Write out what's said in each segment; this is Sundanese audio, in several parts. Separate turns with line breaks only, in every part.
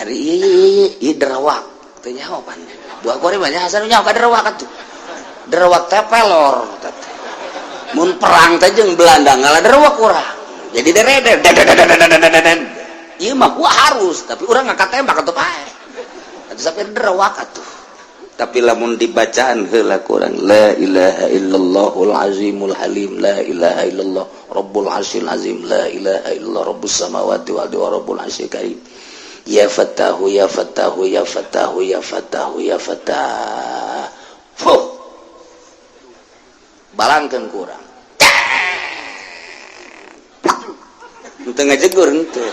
Ari ieu ieu derawak teu nyaho pan. Buah kore mah nya nyaho ka derawak atuh. Derawak teh pelor teh. Mun perang teh jeung Belanda ngalah derawak urang. Jadi dereder. Ieu mah gua harus, tapi urang ngangkat tembak atuh pae. Atuh sampai derawak atuh. Tapi lamun dibacaan heula kurang la ilaha illallahul azimul halim la ilaha illallah rabbul arsyil azim la ilaha illallah rabbus samawati wal ardi wa rabbul arsyil karim ya fatahu ya fatahu ya fatahu ya fatahu ya fatah fuh balangkeun kurang henteu ngajegur henteu.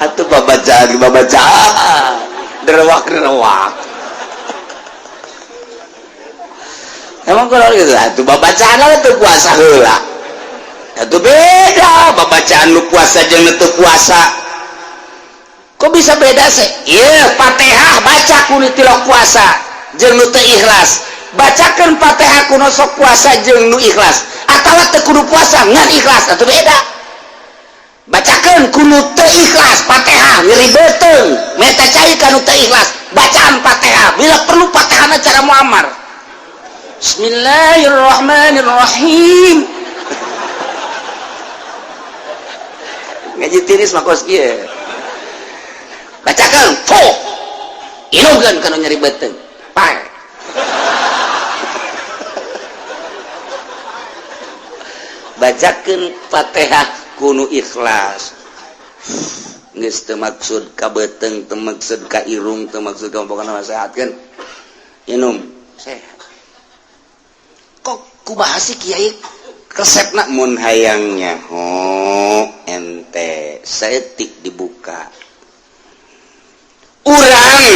Atuh babacaan babacaan derewak-derewak. Emang kalau gitu atuh babacaan teu puasa heula. Atuh beda babacaan nu puasa jeung nu teu puasa. Kok bisa beda sih? Ieu Fatihah baca ku nu tilok puasa jeung nu teu ikhlas. Bacakeun Fatihah ku nu sok puasa jeung nu ikhlas. Atawa teu kudu puasa ngan ikhlas atuh beda. Bacakeun ku nu teu ikhlas Fatihah nyeri beuteung meta cai ka nu teu ikhlas bacaan Fatihah bila perlu Fatihahna cara Muammar. Bismillahirrahmanirrahim. Ngaji tiris mah kos kieu. Bacakeun fuh inungkeun kana nyeri beuteung pae. Bacakeun Fatihah kuno ikhlas geus teu maksud ka beuteung teu maksud ka irung teu maksud ka pokona sehatkeun inum sehat. Kok kumaha sih kiai resepna mun hayangnya ho ente saeutik dibuka urang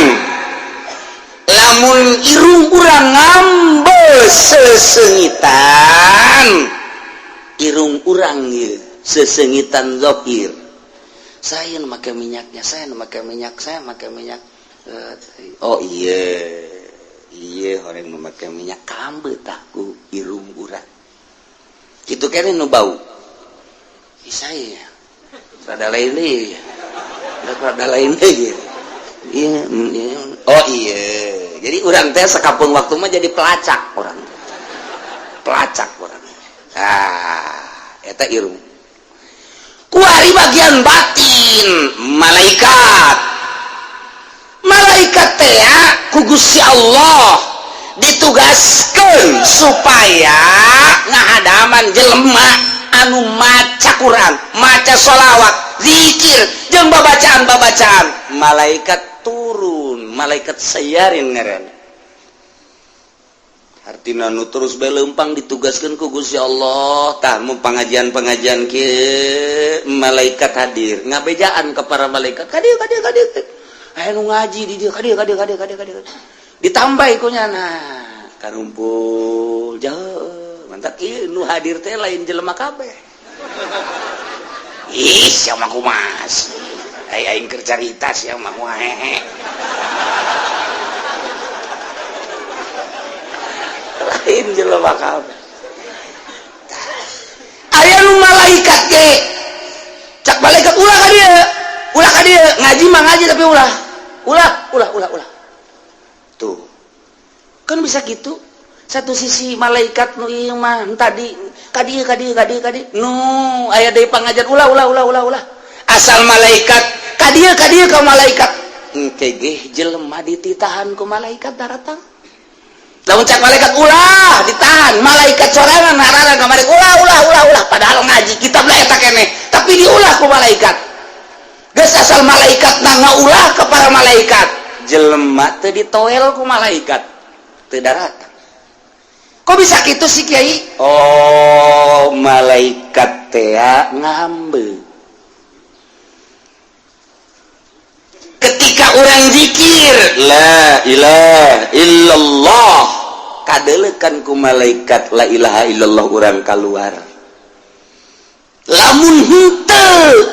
lamun irung urang ngambe sesengitan irung urang ieu sesengitan zahir. Saya nu make minyaknya, saya nu make minyak, saya make minyak. Oh iya, iya orang nu make minyak kambe tah ku irung urang. Kitu kene nu bau. Ih saya rada lain deui. Rada lain deui. Iya, iya. Oh iya. Jadi urang teh sakapeung waktu mah jadi pelacak urang. Pelacak urang. Ah, eta irung. Kuari bagian batin malaikat. Malaikat teh ku Gusti Allah ditugaskeun supaya ngahadaman jelema anu maca Quran, maca sholawat, zikir jeung babacaan-babacaan. Malaikat turun, malaikat sayarin ngaran. Artina nu terus bae leumpang ditugaskeun ku Gusti Allah. Tah mun pangajian-pangajian kieu malaikat hadir, ngabejaan ka para malaikat, ka dieu ka dieu ka dieu. Aya nu ngaji di dieu ka dieu ka dieu ka dieu ka dieu ka dieu. Ditambah ku nyana karumpul jauh. Mantap ieu nu hadir teh lain jelema kabeh. Ih, sia mah kumas. Ai aing keur carita sia mah hehe. Lain jelema kabeh. Aya nu malaikat ge. Cak malaikat ulah ka dieu. Ulah ka dieu, ngaji mah ngaji tapi ulah. Ulah, ulah, ulah, ulah. Tuh. Kan bisa gitu. Satu sisi malaikat nu ieu mah tadi ka dieu ka dieu ka dieu ka dieu. Nu aya deui pangajian ulah ulah ulah ulah ulah. Asal malaikat ka dieu ka dieu ka malaikat. Engke ge jelema dititahan ku malaikat daratang. Lamun cak malaikat ulah ditahan, malaikat sorangan ngarana kamari ulah ulah ulah ulah padahal ngaji kitab lah eta keneh, tapi diulah ku malaikat. Geus asal malaikat na ngaulah ke para malaikat, jelema teu ditoel ku malaikat, teu daratang. Kok bisa kitu sih kiai? Oh, malaikat teh ngambe. Ketika orang zikir la ilaha illallah kadelekan ku malaikat la ilaha illallah urang keluar. Lamun henteu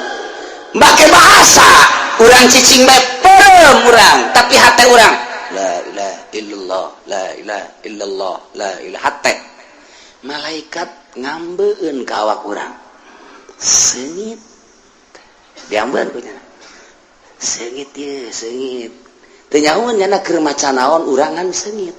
make bahasa urang cicing bae perem urang, tapi hate urang la ilaha illallah la ilaha illallah la ilaha hate. Malaikat ngambeun ka awak urang. Seungit diambeun ku nya, seungit ye, seungit. Teu nyahoeun nyana keur maca naon urangan seungit.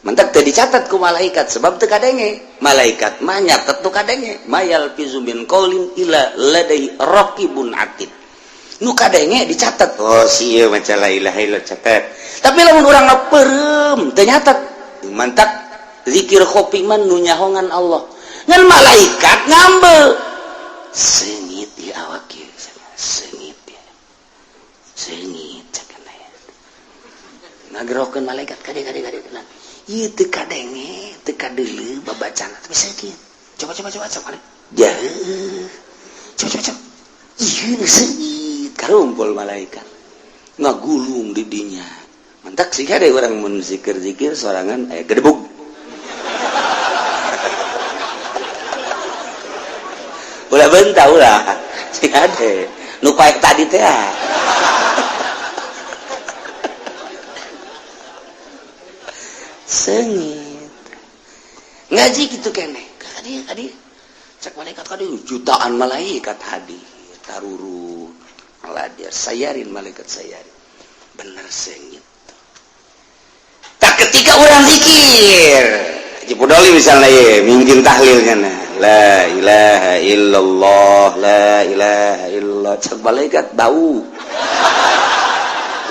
Mentak teu dicatat ku malaikat sebab teu kadenge. Malaikat mah nyatet nu kadenge. Ma yalfizu min qaulin illa ladaihi raqibun atid. Nu kadenge dicatat. Oh, si ieu maca la ilaha illallah, catat. Tapi lamun urang mah peureum, teu nyatet. Mantak zikir khofi mah nu nyahongan Allah. Ngan malaikat ngambil. Seungit di awak ieu, seungit ya. Seungit cek. Ngagerokeun malaikat kade kade kade. Ieu teu kadenge, teu kadeuleu babacana, tapi seungit. Coba, coba, coba, coba. Jauh. Coba, coba, coba. Ieu seungit, karumpul malaikat. Ngagulung di dinya. Mantak sih ada orang mun zikir-zikir sorangan aya gedebug. Ulah bentah ulah. Sih ada. Nu paek tadi teh. Ah. Seungit. Ngaji gitu kene. Kadi kadi. Cek malaikat kadi, jutaan malaikat hadir. Taruru. Hadir sayarin malaikat sayarin. Bener seungit. Tak ketika orang zikir Haji Pudoli misalnya ye, mungkin tahlilnya nah. La ilaha illallah, la ilaha illallah. Cek malaikat bau.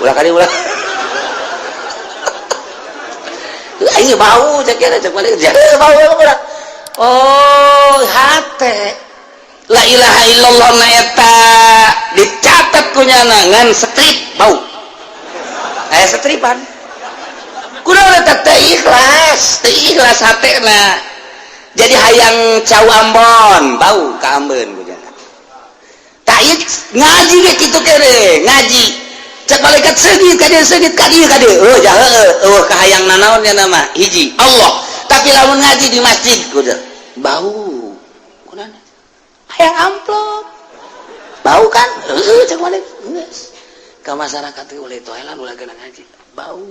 Ulah kali ulah. Ini bau cek ya, cek malaikat. Bau ulah. Oh, hate. La ilaha illallah na eta dicatat ku nyana ngan strip bau. Aya setripan. Kunaon eta teu ikhlas, teu ikhlas hatena. Jadi hayang cau Ambon, bau ka ambeun ku nyana. Tak ngaji ge kitu kene, ngaji. Cek malaikat seungit ka dieu, seungit ka dieu, ka dieu. Oh, jahe, eueuh kahayang nanaon nya nama hiji Allah. Tapi lamun ngaji di masjid kudu bau. Kunaon? Hayang amplop. Bau kan? Heueuh cek malaikat. Geus. Ka masyarakat teh ulah toelan, ulah kena ngaji. Bau.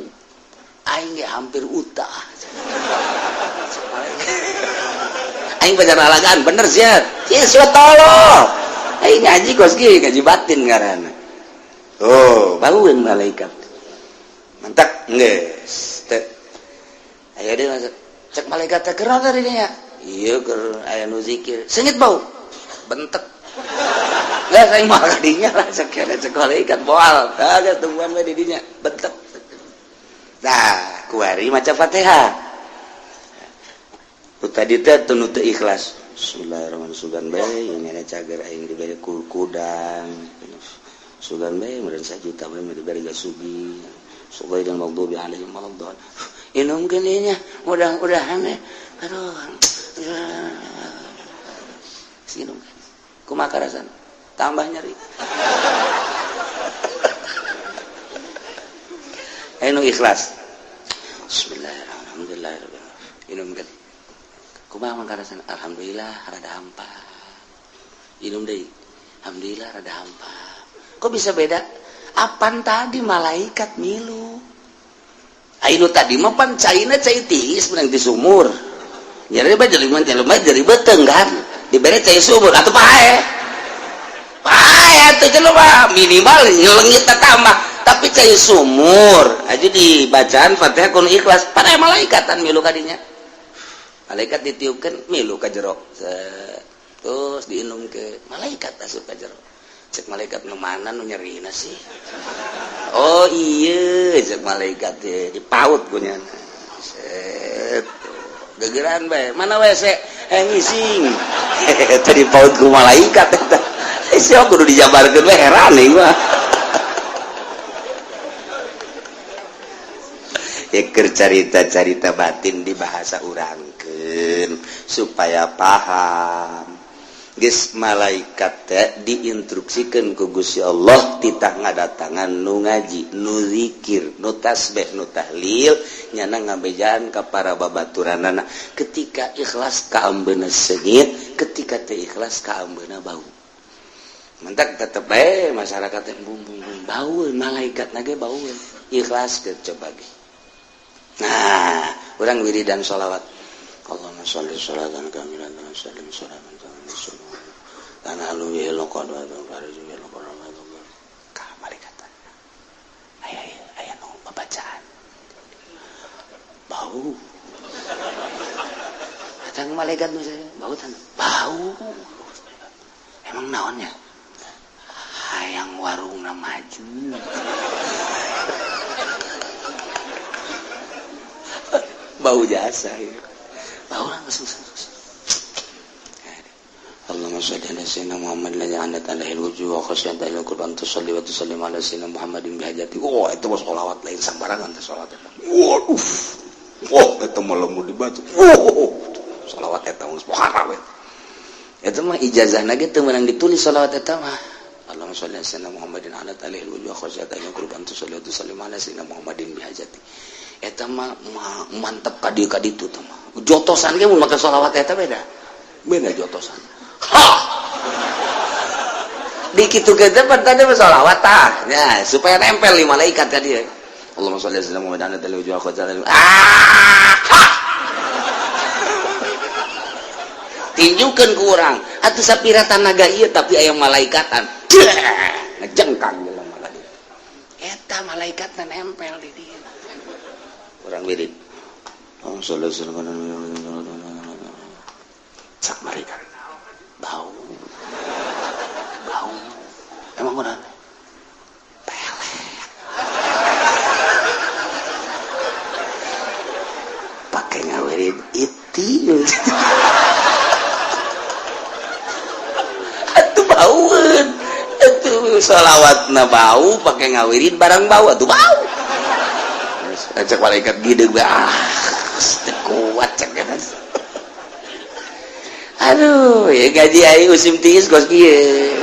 Aing ge hampir utah. Aing pacar alagan bener sia. Sia sia tolong. Aing ngaji kos kieu, ngaji batin ngaranna. Oh, baueun malaikat. Mantak geus teu. Aya deui masuk. Cek malaikat teh keur tadi nya. Ieu keur aya nu zikir. Seungit bau. Bentek. Geus aing mah kadinya lah cek cek malaikat moal. Tah geus tungguan we di dinya. Bentek. Nah, kuari maca Fatihah. Tadi teh teu teu ikhlas. Bismillahirrahmanirrahim. Sugan bae ini ada cager aing dibere kudang. Sugan bae meureun sajuta bae dibere gasugi. Ghairil maghdubi alaihim waladdallin. Inumkeun ieu nya, mudah-mudahan ya. Aduh. Sinum. Kumaha rasana? Tambah nyeri. Anu ikhlas. Bismillahirrahmanirrahim. Inumkeun. Kumaha mangkarasana? Alhamdulillah rada hampa. Inum deui. Alhamdulillah rada hampa. Kok bisa beda? Apan tadi malaikat milu. Ainu tadi mah pan caina cai tiis menang di sumur. Nyeri bae jelema jelema jadi beuteung kan. Dibere cai sumur atuh pae. Pae atuh jelema minimal nyelengit tambah. Tapi cai sumur aja dibacaan Fatihah kudu ikhlas pada malaikatan milu kadinya. Malaikat ditiupkan milu ka jero. Terus diinum ke malaikat asup ka jero. Cek malaikat nu mana nu nyerina sih? Oh iya, cek malaikat teh dipaut ku nyana. Set. Gegeran bae. Mana WC? Ngising. Eta dipaut ku malaikat eta. Sia kudu dijabarkeun we heran ieu mah. Eker carita-carita batin di bahasa urangkeun supaya paham. Geus malaikat teh diinstruksikeun ku Gusti Allah titah ngadatangan nu ngaji, nu zikir, nu tasbih, nu tahlil, nyana ngabejaan ka para babaturanana. Ketika ikhlas kaambeuna seungit, ketika teu ikhlas kaambeuna bau. Mentak tetep bae masyarakat teh bung bung bung bau, malaikat nage bau. Ikhlas ke coba ge. Nah, urang wiridan sholawat. Allahumma sholli sholatan kamilatan sallim sholatan. Tanah lu ka malaikat, aya aya nu babacaan bau. Datang malaikat nu bau, tan bau. Emang naonnya? Hayang warungna maju. Bau jasa ya. Bau langsung. Allahumma sholli ala sayyidina Muhammad alladzi anat alaihi alwujuh wa khasyat alaihi qurban tusalli wa tusallim ala sayyidina Muhammadin bihajati. Oh, itu mah sholawat lain sambarangan teh sholawat eta. Waduh. Wah, eta mah lamun dibaca. Wah, sholawat eta mah muharram eta. Eta mah ijazahna ge teu meunang ditulis sholawat eta mah. Allahumma sholli ala sayyidina Muhammadin anat alaihi alwujuh wa khasyat alaihi qurban tusalli wa tusallim ala sayyidina Muhammadin bihajati. Eta mah mantep ka dieu ka ditu teh mah. Jotosan ge mun make sholawat eta beda. Beda jotosan. Ha! Dikitu ge teh tadi mah sholawat tah. Ya, supaya nempel di malaikat ka dieu. Allahumma sholli ala sayyidina Muhammadin anat alaihi alwujuh wa khasyat alaihi. Ah! Ha! Tinjukeun ku urang. Atuh sapira tanaga ieu tapi aya malaikatan. Ngejengkang jelema ka dieu. Eta malaikatna nempel di dieu. Urang wirid. Allahumma sholli ala sayyidina Muhammad. Cak malaikat. Bau. Bau. Emang urang pelet. Pakai ngawirid itu. Atuh baueun. Atuh sholawatna bau pakai ngawirid barang bau atuh bau. Cek malaikat gideg ah, teu kuat cek eta. Aduh, ya gaji aing musim tiis kos kieu.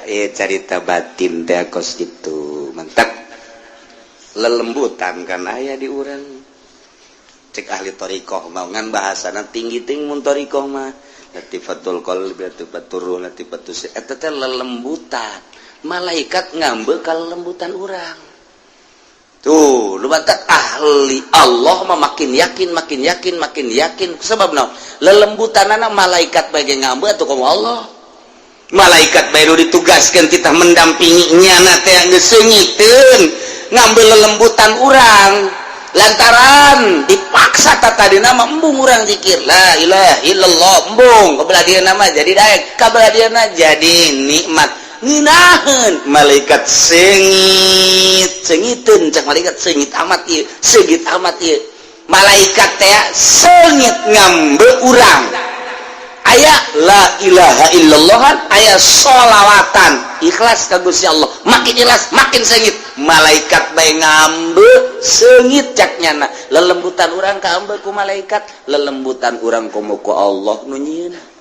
Ya carita batin teh kos kitu. Mantap. Lelembutan kan aya di urang. Cek ahli thariqah mah ngan bahasana tinggi ting mun thariqah mah. Latifatul qalbi, latifatur ruh, latifatus sir. Eta teh lelembutan. Malaikat ngambe ka lelembutan urang. Tuh, lu batak ahli Allah mah makin yakin, makin yakin, makin yakin. Sebab naon? Lelembutanana malaikat bae ngambe atuh komo Allah. Malaikat bae nu ditugaskeun kita mendampingi nyana teh geus seungiteun ngambil lelembutan urang. Lantaran dipaksa tadina mah embung urang zikir la ilaha illallah embung kabelah dieuna mah jadi daek, kabelah dieuna jadi nikmat. Ngeunaheun malaikat seungit seungiteun cak malaikat seungit amat ieu, seungit amat ieu. Malaikat teh seungit ngambe urang. Aya la ilaha illallah, aya sholawatan ikhlas ka Gusti Allah, makin ikhlas makin seungit. Malaikat bae ngambe seungit cak nyana. Lelembutan urang kaambe ku malaikat, lelembutan urang komo ku Allah nu nyieuna.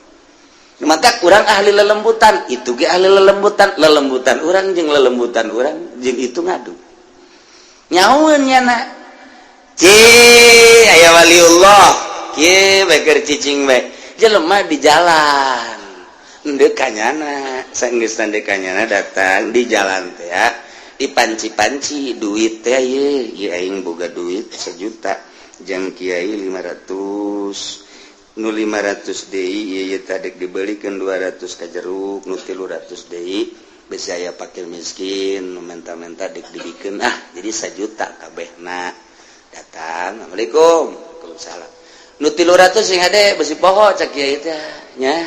Maka kurang ahli lelembutan itu ge ahli lelembutan, lelembutan urang jeung lelembutan urang jeung itu ngadu nyaun nyana. Ci aya waliullah kieu bae keur cicing bae jelema di jalan endek kanyana, saenggeus endek kanyana datang di jalan teh ya dipanci-panci duit teh ieu ieu aing boga duit 1 juta jang kiai 500 nu 500 deui ieu tadi dibelikan 200 ka jeruk nu 300 deui besi aya pakir miskin nu menta-menta dek dibikeun ah jadi 1 juta kabehna. Datang, assalamualaikum, waalaikumsalam. Nu 300 sing hade besi poho cak kiai teh nya.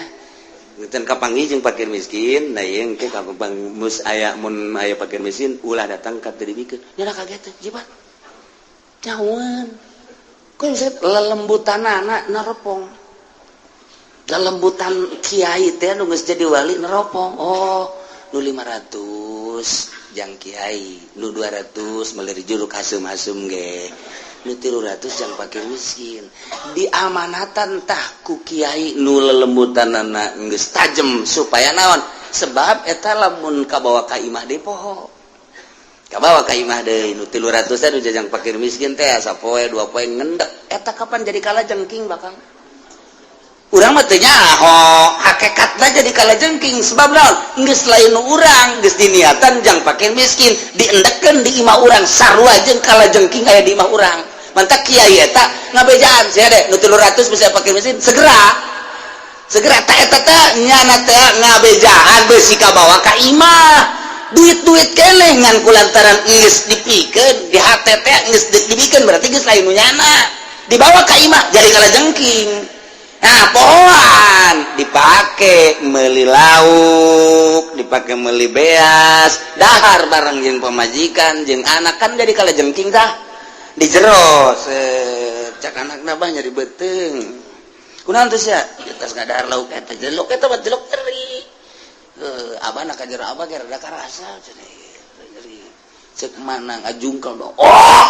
Ngeuteun kapanggih jeung pakir miskin. Nah ieu engke kapang mus aya mun aya pakir miskin ulah datang ka teu dibikeun. Nya kaget teh jibat nyawan kok bisa lelembutanana neropong. Lelembutan kiai teh nu geus jadi wali neropong. Oh, nu 500 jang kiai, nu 200 meuli jeruk hasum-hasum ge, nu 300 jang pakir miskin. Diamanatan tah ku kiai nu lelembutanana geus tajem supaya naon? Sebab eta lamun kabawa ka imah deui poho. Kabawa ka imah deui nu 300 teh nu jajang pakir miskin teh sapoe dua poe ngendek. Eta kapan jadi kalajengking bakal? Urang mah teu nyaho, hakikatna jadi kalajengking sebab naon? Geus lain nu urang, geus diniatan jang pakir miskin, diendekeun di imah urang sarua jeung kalajengking aya di imah urang. Mantak kiai eta ngabejaan sia deh nu 300 bisa pakir miskin segera. Segera teh eta teh nyana teh ngabejaan besi kabawa ka imah, duit-duit keneh ngan kulantaran geus dipikeun di hate teh, geus dipikeun berarti geus lain nu nyana, dibawa ka imah jadi kalajengking. Nah, pohoan dipake meuli lauk, dipake meuli beas, dahar bareng jeung pamajikan jeung anak, kan jadi kalajengking tah di jero. Cak anak nabah nyari beuteung, kunaon teh sia tas ngadahar lauk eta? Jelok eta mah jelok teri. Heuh, abah nak ka jero, abah ge rada karasa cenah nyeri. Cek mana ngajungkel dong. Oh,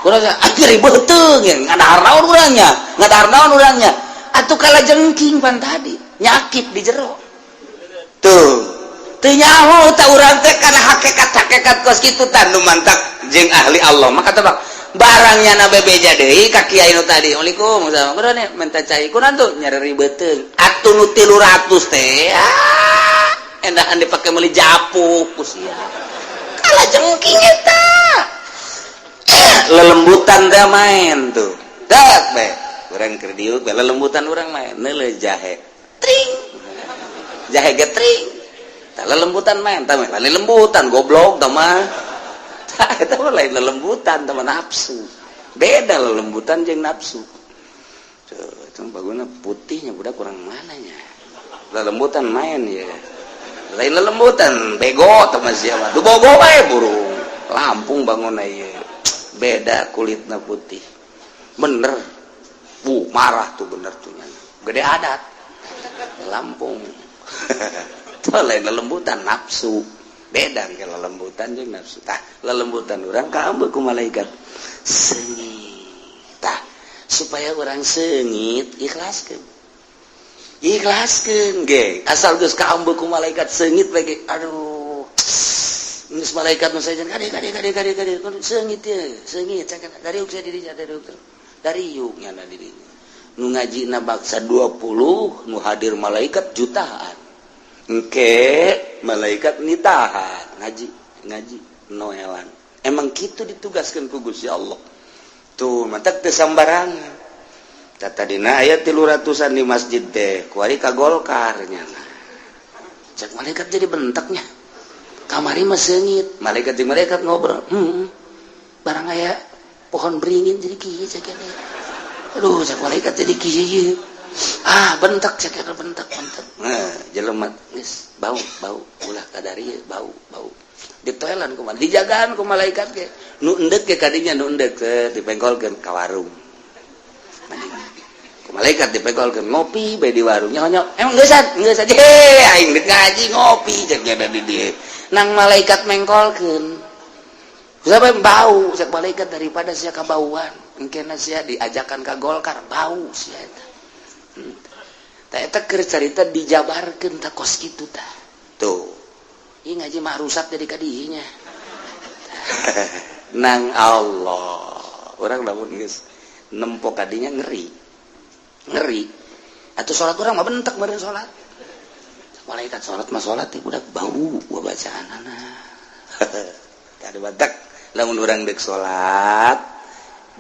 kurang ah nyeri beuteung ya, ngadahar naon urangnya, ngadahar naon urangnya atuh? Kalajengking pan tadi nyakit di jero tuh. Teu nyaho tah urang teh kana hakikat-hakikat kos kitu tah. Nu mantak jeung ahli Allah maka tebak barangnya na bebeja deui ka kiai nu tadi, "Assalamualaikum, kunaon nih?" "Minta cai." "Kunaon tuh?" "Nyari beuteung." Atuh nu 300 teh ah endahan dipake meuli japuk ku sia. Kalajengking eta lelembutan teh main tuh dak bae urang keur diuk bae lelembutan urang main neuleuh jahe tring, jahe ge tring tah. Lelembutan main tah, lain lelembutan, goblok tah mah. Tah, eta mah lain lelembutan, tah mah nafsu. Beda lelembutan jeung nafsu. Tuh, itu baguna putihnya budak kurang mananya lelembutan main ya, lain lelembutan, bego tah mah sia mah. Du bogo bae burung Lampung bangun ieu beda kulitna putih bener. Bu marah tuh, bener tuh nyana gede adat Lampung tuh. Lain lelembutan, nafsu. Beda ke lelembutan jeung nafsu. Tah, lelembutan urang kaambeu ku malaikat seungit. Tah, supaya urang seungit, ikhlaskeun, ikhlaskeun ge. Asal geus kaambeu ku malaikat seungit bae ge, aduh, geus malaikat nu sajen kade kade kade kade kade, seungit ye, seungit cakan dariuk sia dirinya, dariuk dariuk nyana dirinya. Nu ngajina baksa 20, nu hadir malaikat jutaan. Engke malaikat nitahan ngaji ngaji noelan. Emang gitu ditugaskan ku Gusti Allah tuh, mantak teu sambarangan. Tadina aya 300-an di masjid teh, kuari ka Golkar nyana. Cek malaikat jadi bentaknya, kamari mah seungit. Malaikat jeung malaikat ngobrol, barang aya pohon beringin jadi kieu," cek. "Aduh," cek malaikat, "jadi kieu." Ah, bentak, cek, bentak bentak. Nah, jelema geus bau bau, ulah kadari bau bau. Ditoelan kumaha, dijagaan ku malaikat ge. Nu endek ge kadinya, nu endek teh dipengkolkeun ka warung ku malaikat, dipengkolkeun ngopi bae di warung. Nyo emang geus geus aja aing deuk ngaji ngopi, cek nya di dieu. Nang malaikat mengkolkeun siapa bau, cek malaikat, daripada sia kabauan, engkena sia diajakan ka Golkar bau sia eta. Tah, eta keur carita dijabarkeun tah kos kitu tah. Tuh. Ih, ngaji mah rusak jadi kadinya. Nang Allah. Orang lamun geus nempo kadinya ngeri. Ngeri. Atuh salat urang mah bentek meureun salat. Malaikat salat mah salat teh budak bau gua bacaanana. Tah, batak lamun urang dek salat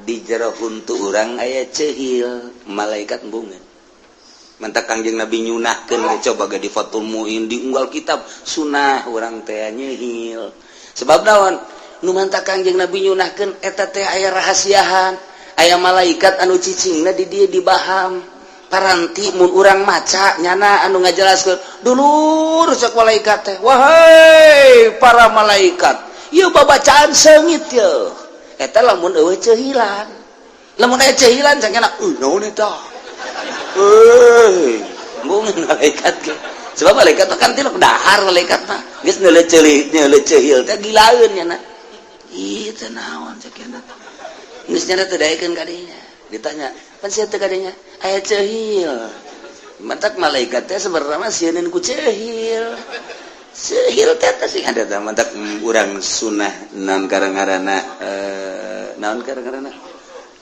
di jero huntu urang aya cehil, malaikat embungeun. Mantak Kangjeng Nabi nyunahkeun we, coba ge di Fathul Muin, di unggal kitab sunah urang teh nyehil. Sebab naon nu mantak Kangjeng Nabi nyunahkeun eta teh? Aya rahasiahan, aya malaikat anu cicingna di dieu, di baham. Paranti mun urang maca nyana anu ngajelaskeun, "Dulur," cek malaikat teh, "wahai para malaikat, ieu babacaan seungit ye." Eta lamun eueuh cehilan. Lamun aya cehilan cangena, "Naon eta?" Euy, embungeun malaikat ge. Sebab malaikat mah kan tilok dahar, malaikat mah geus neuleuh ceuli, neuleuh cehil teh gilaeun nyana. "Ih, teh naon?" cek nyana. Geus nyana teu daekeun kadinya. Ditanya, "Pan sia teh kadinya aya cehil." Mantak malaikat teh sebenarnya mah sieun ku cehil. Cehil teh teh sing ada teh. Mantak urang sunah naon karang-karana, naon karang-karana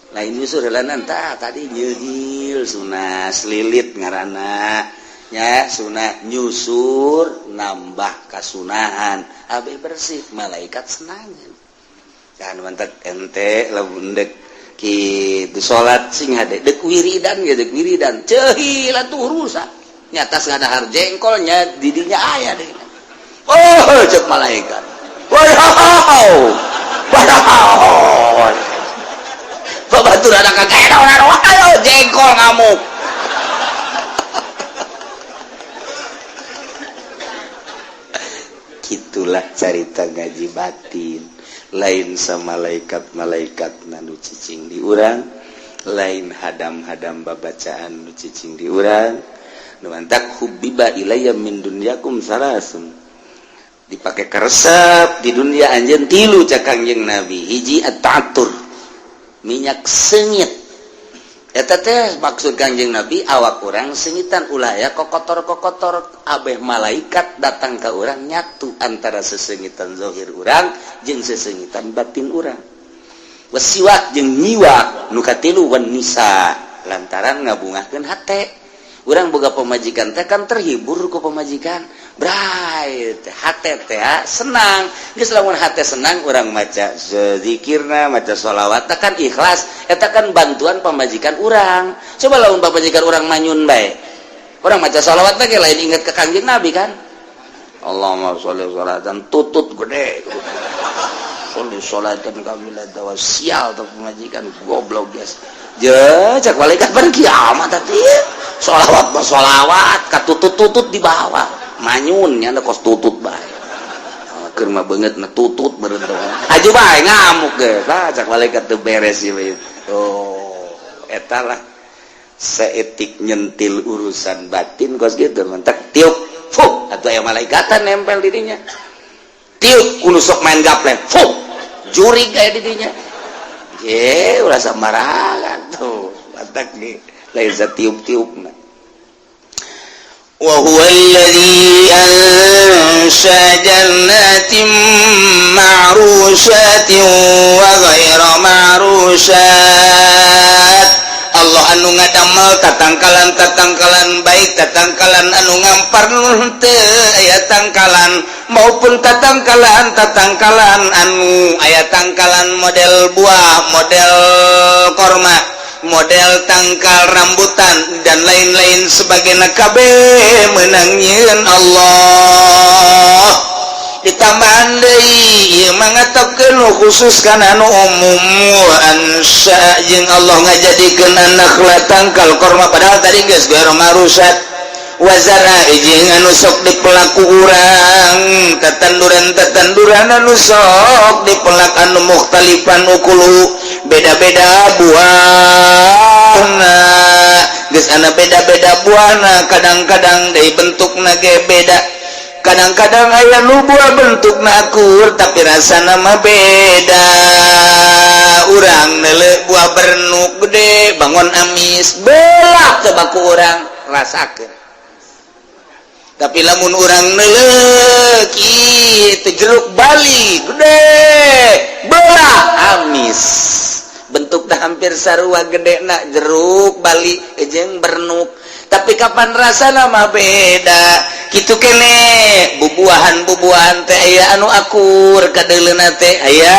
lain nyusur heulanan tah tadi nyehil sunah selilit ngaranna nya, sunah nyusur nambah kasunahan abe bersih, malaikat senangan kan. Mantak ente lamun dek Gitu, salat sing hade, dek wiridan ge, dek wiridan cehi lah tuh rusak nyata ngadahar jengkolnya didinya aya deh. Oh, cek malaikat, wow wow, babatur ada kakek ayo jengkol ngamuk. Gitulah carita ngaji batin. Lain sama malaikat-malaikat nu cicing di urang, lain hadam-hadam babacaan nu cicing di urang. Nu mantak hubbiba ilayya min dunyakum salasun, dipake karesep di dunia anjeun tilu cak Kangjeng Nabi. Hiji, at-ta'attur, minyak seungit. Eta teh maksud Kangjeng Nabi awak urang seungitan, ulah ya kokotor-kokotor, abeh malaikat datang ke urang nyatu antara seseungitan zahir urang jeung seseungitan batin urang. Wasiwak, jeung nyiwak. Nu katilu, wan nisa, lantaran ngabungahkeun hate. Urang boga pemajikan teh kan terhibur ku pemajikan, bright hate teh senang. Geus lamun hate senang, urang maca zikirna, maca sholawat kan ikhlas, eta kan bantuan pemajikan urang. Coba lamun pemajikan urang manyun bae, urang maca sholawat teh lain inget ke Kangjeng Nabi kan. Allahumma sholli sholatan tutut gede, sholli sholatan kamilatan, sial tuh pemajikan goblok guys. Je cek malaikat pada kiamat tadi sholawat mah sholawat katutut-tutut di bawah manyun nya kos tutut bae, keur mah beungeut na tutut meureun aju bae ngamuk ge. Tah, cek malaikat teu beres ieu. Oh, eta lah seetik nyentil urusan batin kos gitu. Mantak tiup fuh atuh aya malaikatan nempel dirinya. Tiup kudu sok main gaplek, fuh jurig aya di dinya. Ye, ulah sembarangan tuh. Mantak ge lain satiup-tiupna.
وهو الذي أنشأ جنات معروشات وغير معروشات. Allah anu ngadamel tatangkalan tatangkalan, baik tatangkalan anu ngampar teu aya tangkalan maupun tatangkalan tatangkalan anu aya tangkalan, model buah, model korma, model tangkal rambutan, dan lain-lain sebagainya, kabeh menang nyieun Allah. Ditambahan deui ieu mah ngatepkeun nu khusus kana anu umum. Ansya, jeung Allah ngajadikeun an-nakhla, tangkal korma, padahal tadi geus gairu ma'rusat. Wa zar'a, jeung anu sok dipelak ku urang, tetanduran tetanduran anu sok dipelak, anu mukhtalifan ukuluhu, beda-beda buahna. Geus ana beda-beda buahna, kadang-kadang dari bentukna ge beda. Kadang-kadang aya nu buah bentukna akur tapi rasana mah beda. Urang neuleuh buah bernuk gede bangun amis, belak coba ku urang rasakeun. Tapi lamun urang neuleuh kitu jeruk Bali gede, belah, amis. Bentukna hampir sarua gede na jeruk Bali jeung bernuk, tapi kapan rasa mah beda. Gitu kene bubuahan bubuahan teh aya anu akur kadeuleuna teh, aya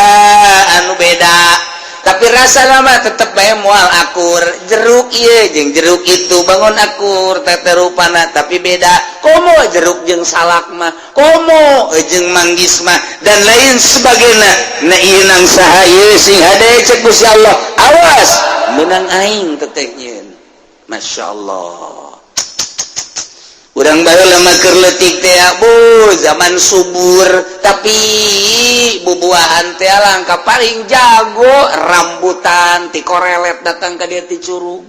anu beda, tapi rasa mah tetep bae moal akur. Jeruk ieu jeung jeruk itu bangun akur teh rupana, tapi beda. Komo jeruk jeung salak mah, komo jeung manggis mah, dan lain sebagainya. Nah, ieu nang saha ieu? Sing hade cek Gusti Allah, awas, menang aing teteh nyieun. Masya Allah, urang baheula mah keur leutik teh bu zaman subur, tapi bubuahan teh langka. Paling jago rambutan ti korelet datang ka dia ti curug,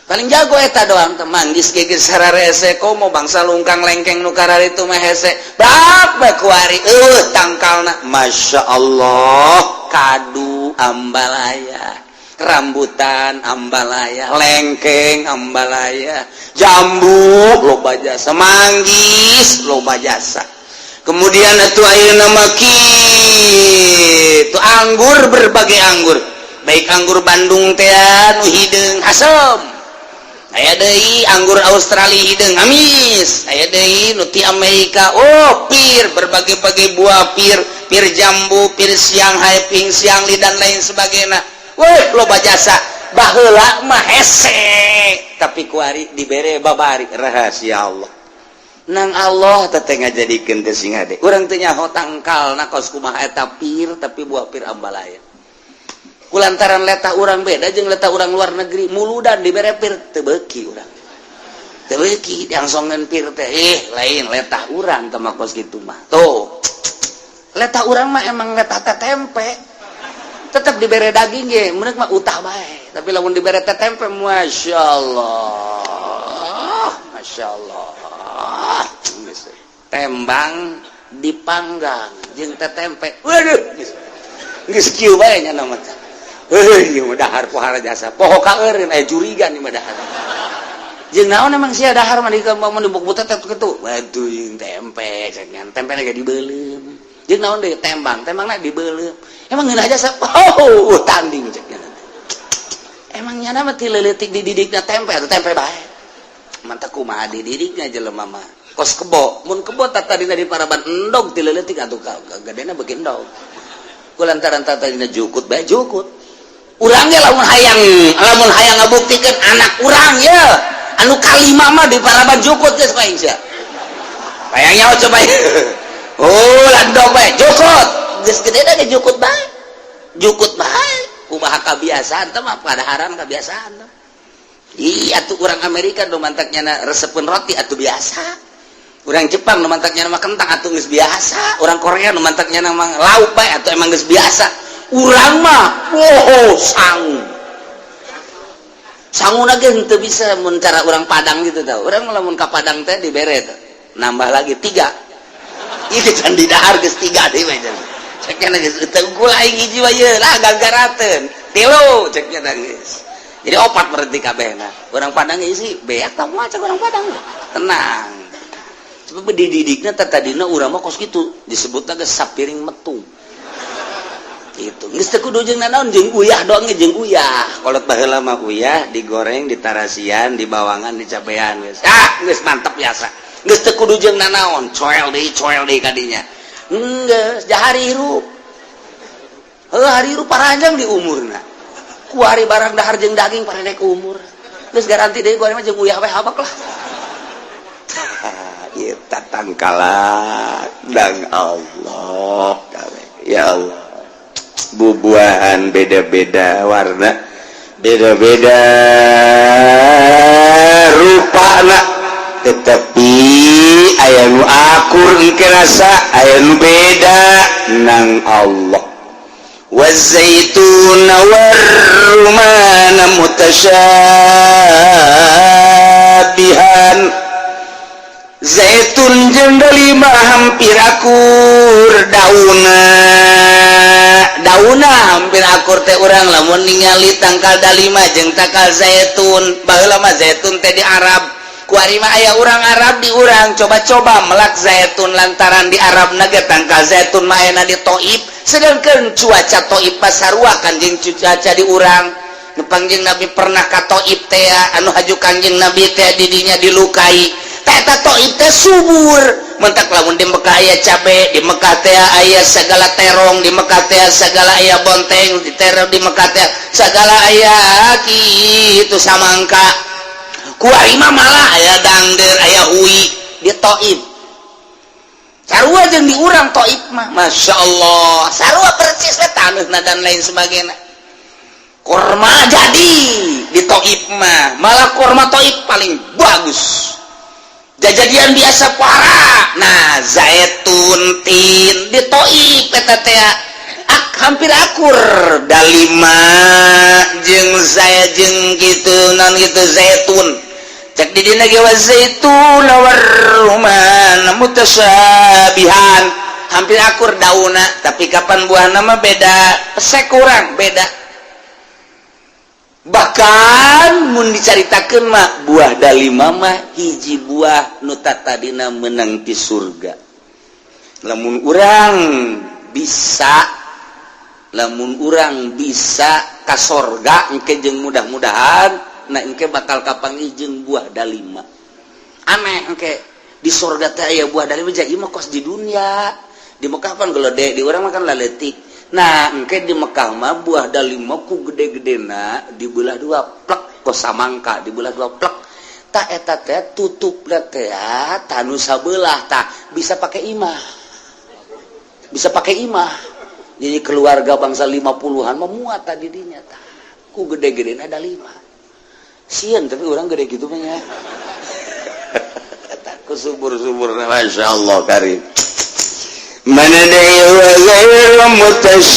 paling jago eta doang teh. Manggis ge geus sararese, komo bangsa lungkang lengkeng nu kararitu mah hese bab bae kuari eueuh tangkalna. Masya Allah, kadu ambalaya, rambutan ambalaya, lengkeng ambalaya, jambu loba jasa, manggis loba jasa. Kemudian atuh ayeuna mah kitu anggur, berbagai anggur, baik anggur Bandung teh nu hideung asem, aya deui anggur Australia hideung amis, aya deui nu ti Amerika, oh pir, berbagai-bagai buah pir, pir jambu, pir siang hai, ping siang li, dan lain sebagainya.
Weh, loba jasa. Baheula mah hese, tapi kuari dibere babari. Rahasia Allah nang Allah teh ngajadikeun teh sing hade. Urang teh nyaho tangkal na kos kumaha eta pir, tapi buah pir ambalaya. Kulantaran letah urang beda jeung letah urang luar negeri, muludan dibere pir teu beuki. Urang teu beuki diangsongeun pir teh. Eh, lain letah urang teh mah kos kitu mah. Tuh, letah urang mah emang letah teh tempe, tetap dibere daging ge meunang mah utah bae. Tapi lamun dibere teh tempe, masya Allah, masya Allah, tembang dipanggang jeung teh tempe, waduh, geus kieu bae nya nama teh. Heuh, ieu mah dahar pohara jasa, poho kaeureun, aya jurigan ieu mah dahar. Jeung naon emang sia dahar mah di mun dibuk teh kitu? Waduh, jeung tempe cek nya, tempe lagi dibeuleum. Jeung naon deui? Tembang, tembangna dibeuleum. Emang ngeunah jasa? Oh, tanding cek nya. Emang nyana mah ti leutik dididikna tempe atau tempe bae. Mantap, kumaha dididikna jelema mah. Kos kebo, mun kebo tadina di paraban endog ti leutik atuh gedena beuki endog. Kulantaran tadina jukut bae jukut. Urang ge lamun hayang ngabuktikeun anak urang ya anu kalima mah di paraban jukut geus paing sia. Hayang nyaho coba. Oh, landog bae jukut. Geus gedena ge jukut bae. Jukut bae. Kumaha kabiasaan teh mah, padaharan kabiasaan teh. Iya tuh, orang Amerika nu mantaknya resepeun roti atuh biasa. Orang Jepang nu mantaknya nama kentang atuh geus biasa. Orang Korea nu mantaknya nama lauk bae atuh emang geus biasa. Urang mah wow, sangu. Sangu ge henteu bisa mun cara urang Padang gitu tau. Urang lamun ka Padang teh dibere teh. Nambah lagi tiga. Ieu can didahar geus tiga deui mah. Cek nya geus teu unggul aing hiji wae lah gagarateun. Tilu cek nya geus. Jadi opat berarti kabehna. Urang Padang isi beak tah moal cek urang Padang. Tenang. Sebab dididikna tadina urang mah kos kitu, disebutna geus sapiring metung. Gitu. Geus teu kudu jeung nanaon, jeung uyah doang ge, jeung uyah. Kolot baheula mah uyah digoreng, ditarasian, dibawangan, dicabean geus. Ah, geus mantep biasa. Geus teu kudu jeung nanaon, coel deui kadinya. Geus jahari hirup. Heuh, hari hirup paranjang di umurna. Kuari barang dahar jeung daging parendek umur. Geus garanti deui kuari mah jeung uyah we habak lah. Ieu tatangkalan dang Allah kabeh. Ya Allah. Bubuahan beda-beda warna, beda-beda rupana, tetapi aya nu akur engke rasa, aya nu beda nang Allah. والزيتون والرمان متشابها. Zaitun jeung delima hampir akur dauna, dauna hampir akur teh. Urang lamun ningali tangkal dalima jeung tangkal zaitun, baheula mah zaitun teh di Arab, kuari mah aya urang Arab di urang coba-coba melak zaitun, lantaran di Arab na ge tangkal zaitun mah ayana di Taif, sedangkan cuaca Taif pasarua kan jeung cuaca di urang. Kangjeng Nabi pernah ka Taif teh, anu haju Kangjeng Nabi teh didinya dilukai. Eta Taif teh subur mentak. Lamun di Mekah aya cabe, di Mekah teh aya segala terong, di Mekah teh segala aya bonteng, di terong di Mekah teh segala aya kitu samangka. Kuari mah malah aya dangder, aya hui di Taif. Sarua jeung di urang Taif mah, Masya Allah, sarua persis we taneuhna dan lain sebagainya. Korma jadi di Taif mah, malah korma Taif paling bagus, jajadian biasa parah. Nah, zaitun tin di Taif eta teh hampir akur dalima jeung saya jeung gitu non gitu zaitun. Cek di dina ge والزيتون والرمان متشابها, hampir akur dauna, tapi kapan buah nama beda, pesek kurang beda. Bahkan mun dicaritakeun mah buah dalima mah hiji buah nu tadina menang di surga. Lamun urang bisa, lamun urang bisa ka sorga engke jeung mudah-mudahan, nah, engke bakal kapanggih jeung buah dalima. Aneh, engke di sorga teh aya buah dalima. Jadi mah kos di dunia, di Mekah pan gelede, di urang mah kan laletik. Nah, engke di Mekah mah buah dalima ku gede-gedena dibelah dua, plek, kos samangka dibelah dua, plek. Tak eta teh tutup teh tanu sabelah, tah bisa pakai imah, bisa pakai imah. Jadi keluarga bangsa 50-an memuat tadi dinya, tah ku gede-gede ada lima sieun, tapi orang gede gitu mah ya ku subur-subur.
Masya Allah karim. Mana deui? Wa ghairu mutasyabih,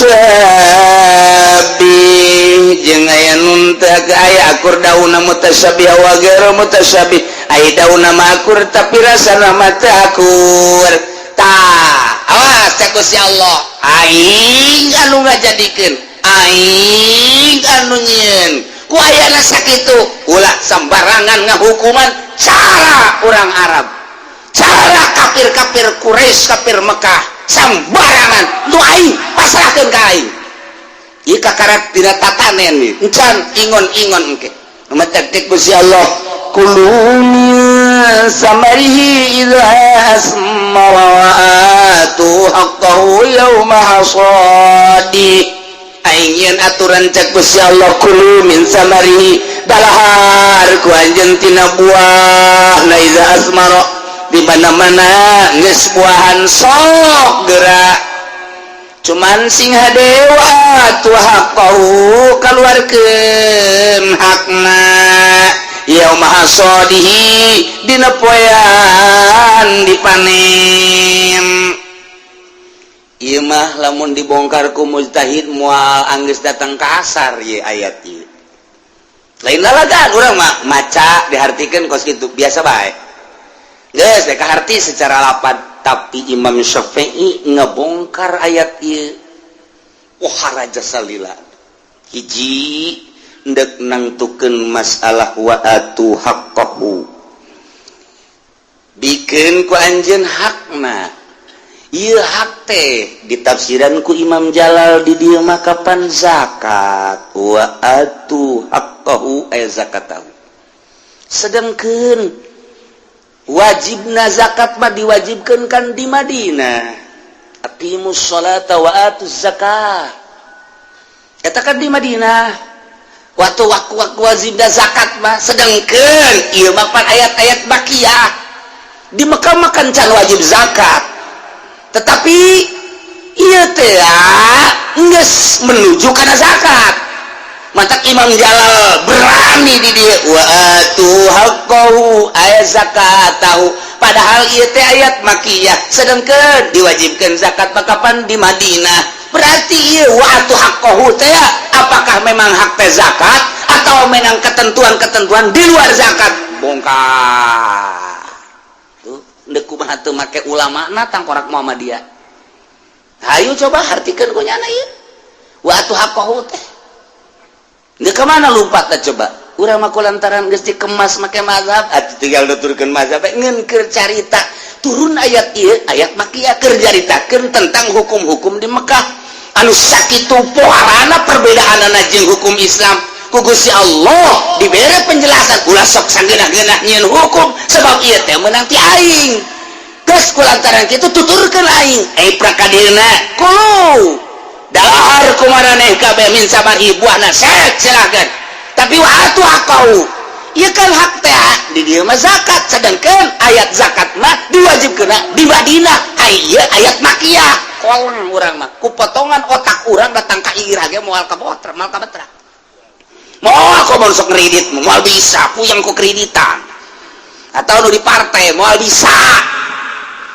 jeung aya nu teu aya akur daunna. Mutasyabih wa ghairu mutasyabih, aya daunna mah akur tapi rasana mah teu akur. Tah, awas, cek Gusti Allah, aing anu ngajadikeun, aing anu nyieun. Ku ayana sakitu, ulah sembarangan ngahukuman cara orang Arab, cara kafir-kafir Quraisy, kafir Mekah sembarangan. Nu aing pasrahkeun ka aing. Ieu kakarak tina tatanen nih, encan ingon-ingon engke. Matak Gusti Allah, kulu min samarihi idza asmara wa atu haqqahu yauma hasadi. Aing nyieun aturan, cek Gusti Allah. Kulu min samarihi, dalahar ku anjeun tina buah na, idza asmara, di mana-mana geus buahan sok gerak, cuman sing hade wa atu haqqahu, kaluarkeun hakna, yauma hasadihi, dina poean dipanen. Ieu mah lamun dibongkar ku mujtahid moal anggeus datang ka asar ieu ayat ieu. Lain lalagan urang mah maca dihartikeun kos kitu biasa bae. Geus dek kaharti secara lapad, tapi Imam Syafi'i ngebongkar ayat ieu. Wah, raja salila. Hiji, ndek nangtukeun masalah wa atu haqqahu, bikeun ku anjeun hakna. Ieu hak teh ditafsiran ku Imam Jalal di dieu mah kapan zakat. Wa atu haqqahu ay zakatahu, sedangkeun wajibna zakat mah diwajibkeun kan di Madinah. Aqimus sholata wa atuz zakah, eta kan di Madinah waktu waktu waktu wajibna zakat mah. Sedangkeun ieu mah pan ayat-ayat makiyah, di Mekah mah kan can wajib zakat, tetapi ieu teh geus menuju kana zakat. Matak Imam Jalal berani di dieu, wa atu haqqahu ay zakatahu, padahal ieu teh ayat makiyah, sedangkan diwajibkan zakat mah kapan di Madinah. Berarti ieu wa atu haqqahu teh apakah memang hak teh zakat atau memang ketentuan-ketentuan di luar zakat? Bongkar tuh, ndek kumaha teu make ulama na tangkorak Muhammadiyah. Hayu coba hartikeun ku nyana ieu wa atu haqqahu teh. Nggak kemana lompat dah coba. Urang mah lantaran geus dikemas make mazhab, atuh tinggal nuturkeun mazhab ngeun keur carita. Turun ayat ieu, ayat makiyah, keur caritakeun tentang hukum-hukum di Mekah. Anu sakitu poharana perbedaanana jeung hukum Islam. Ku Gusti Allah dibere penjelasan, ulah sok sageunah-geunah nyieun hukum sebab ieu teh meunang ti aing. Geus ku lantaran kitu tuturkeun aing. Eh, prakadilna kulu, dahar kumaraneh kabeh, min samarihi, buahna set silakan, tapi wa atu haqqahu, ieu kan hak teh di dieu mah zakat, sedangkan ayat zakat mah diwajibkeun di Madinah. Ieu ayat makiyah. Kolong urang mah ku potongan otak urang datang ka ira ge moal kabotra, moal kabetra, moal. Kok mau sok kredit moal bisa, puyeng ku kreditan atau nu di partai moal bisa,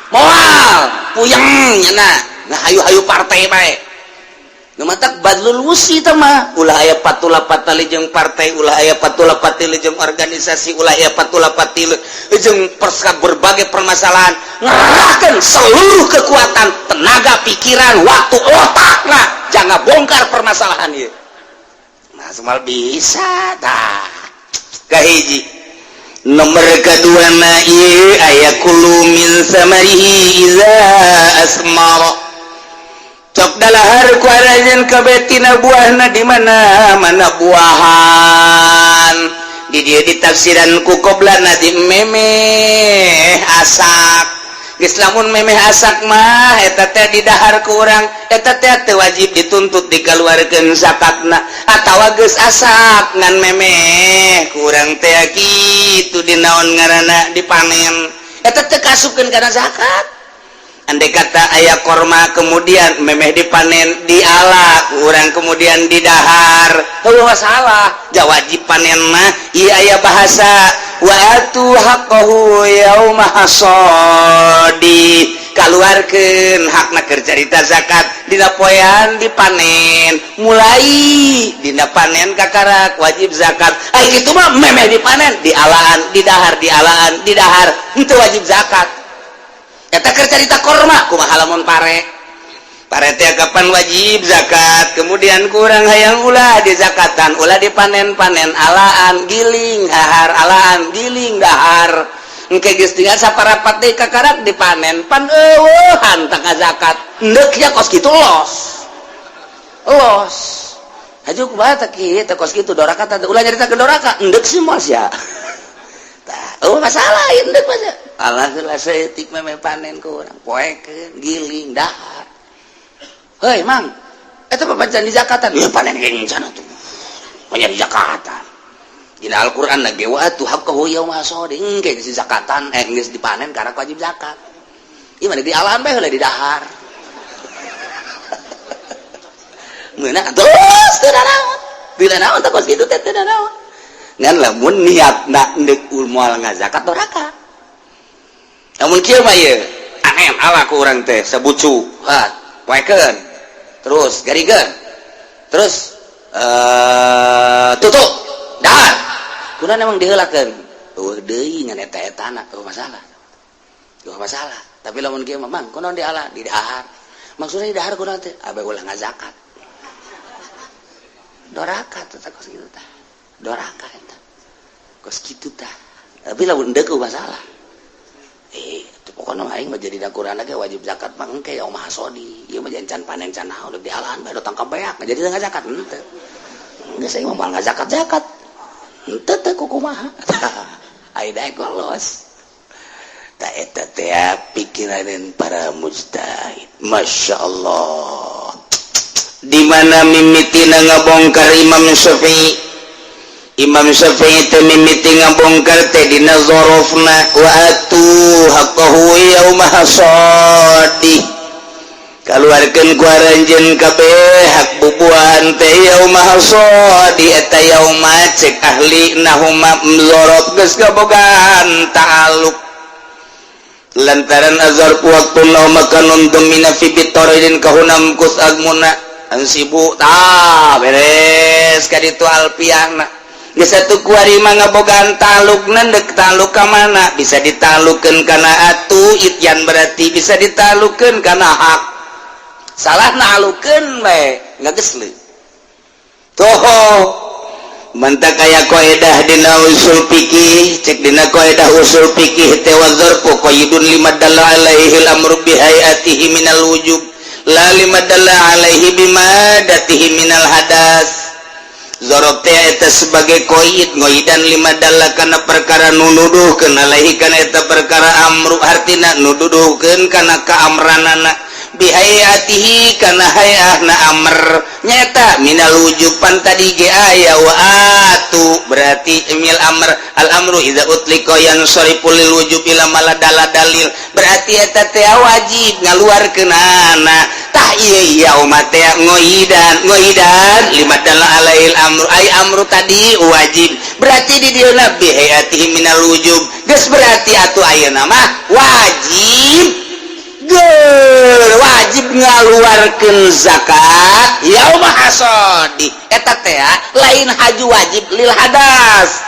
moal puyeng nya. Nah, hayu-hayu partai bae. Nu matak badlul wusi teh mah ulah aya patula patali jeung partai, ulah aya patula patili jeung organisasi, ulah aya patula patili jeung perska berbagai permasalahan. Ngerahkan seluruh kekuatan, tenaga, pikiran, waktu, otak lah, jangan bongkar permasalahan ieu. Nah, semua bisa tah. Kahiji, nomor kedua na ieu aya kulu min samarihi iza asmara, cok dalahar ku aranjeun kabeh tina buahna. Di mana mana buahan di dieu ditafsiran ku qoblana di memeh asak. Geus lamun memeh asak mah eta teh didahar ku urang, eta teh teu wajib dituntut dikeluarkeun zakatna. Atawa geus asak ngan memeh ku urang teh kitu dinaon ngaranna dipanen, eta teh kasupkeun kana zakat. Andai kata aya korma, kemudian memeh dipanen, diala ku urang, kemudian didahar, heuh masalah ja wajib panen mah. Ieu aya bahasa wa atu haqqahu yauma hasadi, kaluarkeun hakna keur carita zakat dina poean dipanen. Mulai dina panen kakarak wajib zakat. Ai kitu mah memeh dipanen, dialaan, didahar, dialaan, didahar, henteu wajib zakat. Eta keur carita korma. Kumaha lamun pare? Pare teh kapan wajib zakat? Kemudian kurang hayang ulah di zakatan, ulah dipanen-panen, alaan, giling, dahar, alaan, giling, dahar. Engke geus tinggal saparapat deui kakarak dipanen, pan eueuhan tah zakat. Endek ya kos kitu, los los haju. Kumaha teh kieu teh kos kitu doraka teh? Ulah nyaritakeun doraka, endek sih moal sia. Tah, eueuh masalah endek mah. Alah heula saeutik, memeh panen ku urang, poekeun, giling, dahar. Hei mang, eta papacan di zakatan ya, panen geng sana tuh banyak di zakatan. Dina Al-Qur'an lagi wa atu haqqahu yauma hasadi. Engke geus zakatan, eh, geus dipanen karena wajib zakat. Ieu mah di alaan bae heula di dahar. Meunang terus teu naon. Teu naon teh kos kitu teh, teu naon. Ngan lamun niatna endek moal ngazakat, doraka. Namun kieu mah ieu panen ala ku urang teh sabucu, ha, poekeun. Terus garingkeun. Terus tutup dahar. Kunaon emang diheulakeun? Eueuh deui ngan eta-etana, eueuh masalah. Eueuh masalah. Tapi lamun kieu mah, mang, kunaon diala di dahar? Maksudnya di dahar kunaon teh? Abe ulah ngazakat. Doraka teh kos kitu tah. Doraka eta. Kos kitu tah. Tapi lamun endek masalah. Eh, itu pokoknya aing mah jadi dakuran ge wajib zakat mah engke yauma hasadi. Ieu mah can panen, can naon, dialaan bae, datang ka beak jadi teu ngazakat henteu. Geus aing mah moal ngazakat zakat. Henteu teh kumaha. Ai daek los. Ta eta teh pikiranan para mujtahid. Masya Allah. Di mana mimitina ngabongkar Imam Syafi'i? Imam Syafi'i teh mimiti ngabongkar teh dina zorofna wa atu haqqahu yauma hasadi, kaluarkeun ku aranjeun kabeh hak bubuahan teh yauma hasadi. Eta yauma cek ahli nahuma zorof geus kabogaan ta'aluk lantaran azarfu waktun aw makanun dumina fi bitoridin kahunam kus agmuna ansibu. Tah, beres ka ditu alfiahna. Geus satu kuari mah ngabogaan talukna. Dek taluk ka mana? Bisa ditalukeun kana atu ityan, berarti bisa ditalukeun kana hak. Salah nalukeun we ngagesle toho. Mantak aya kaidah dina usul fikih. Cek dina kaidah usul fikih teh, wa dzarfu qaidun lima dalla alaihi al-amru bi hayatihi minal wujub la lima dalla alaihi bimadatihi minal hadas. Zorof teh eta sebagai koid, ngoidan lima dalla kana perkara nunuduhkeun alaihi kana eta perkara amru, hartina nududuhkeun kana kaamranana, bihayatihi kana hayahna amr, nyata minal wujuban. Tadi ge aya wa atu, berarti mil amr. Al amru idza utliqa yansarifu lil wujub ila ma dalla dalil, berarti eta teh wajib ngaluarkeunana. Tah, ieu yauma teh ngoidan, ngoidan lima dalla alaihil amru, ay amru tadi wajib, berarti di dieu bihayatihi minal wujub. Geus berarti atuh ayeuna mah wajib ger, wajib ngaluarkeun zakat yauma hasadi. Eta teh lain haju wajib lil hadas,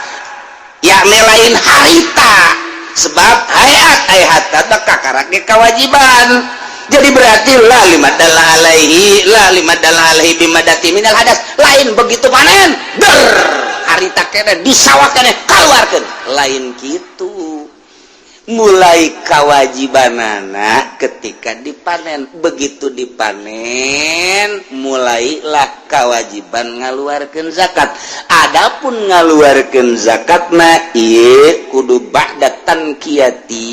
yakni lain harita, sebab hayat hayat teh kakarak ge kewajiban. Jadi berarti la lima dalla alaihi, la lima dalla alaihi bimadati minal hadas. Lain begitu panen ber harita kene di sawah kene keluarkeun, lain gitu. Mulai kewajibanana ketika dipanen. Begitu dipanen, mulailah kewajiban ngaluarkeun zakat. Adapun ngaluarkeun zakatna ieu kudu ba'da tanqiyati.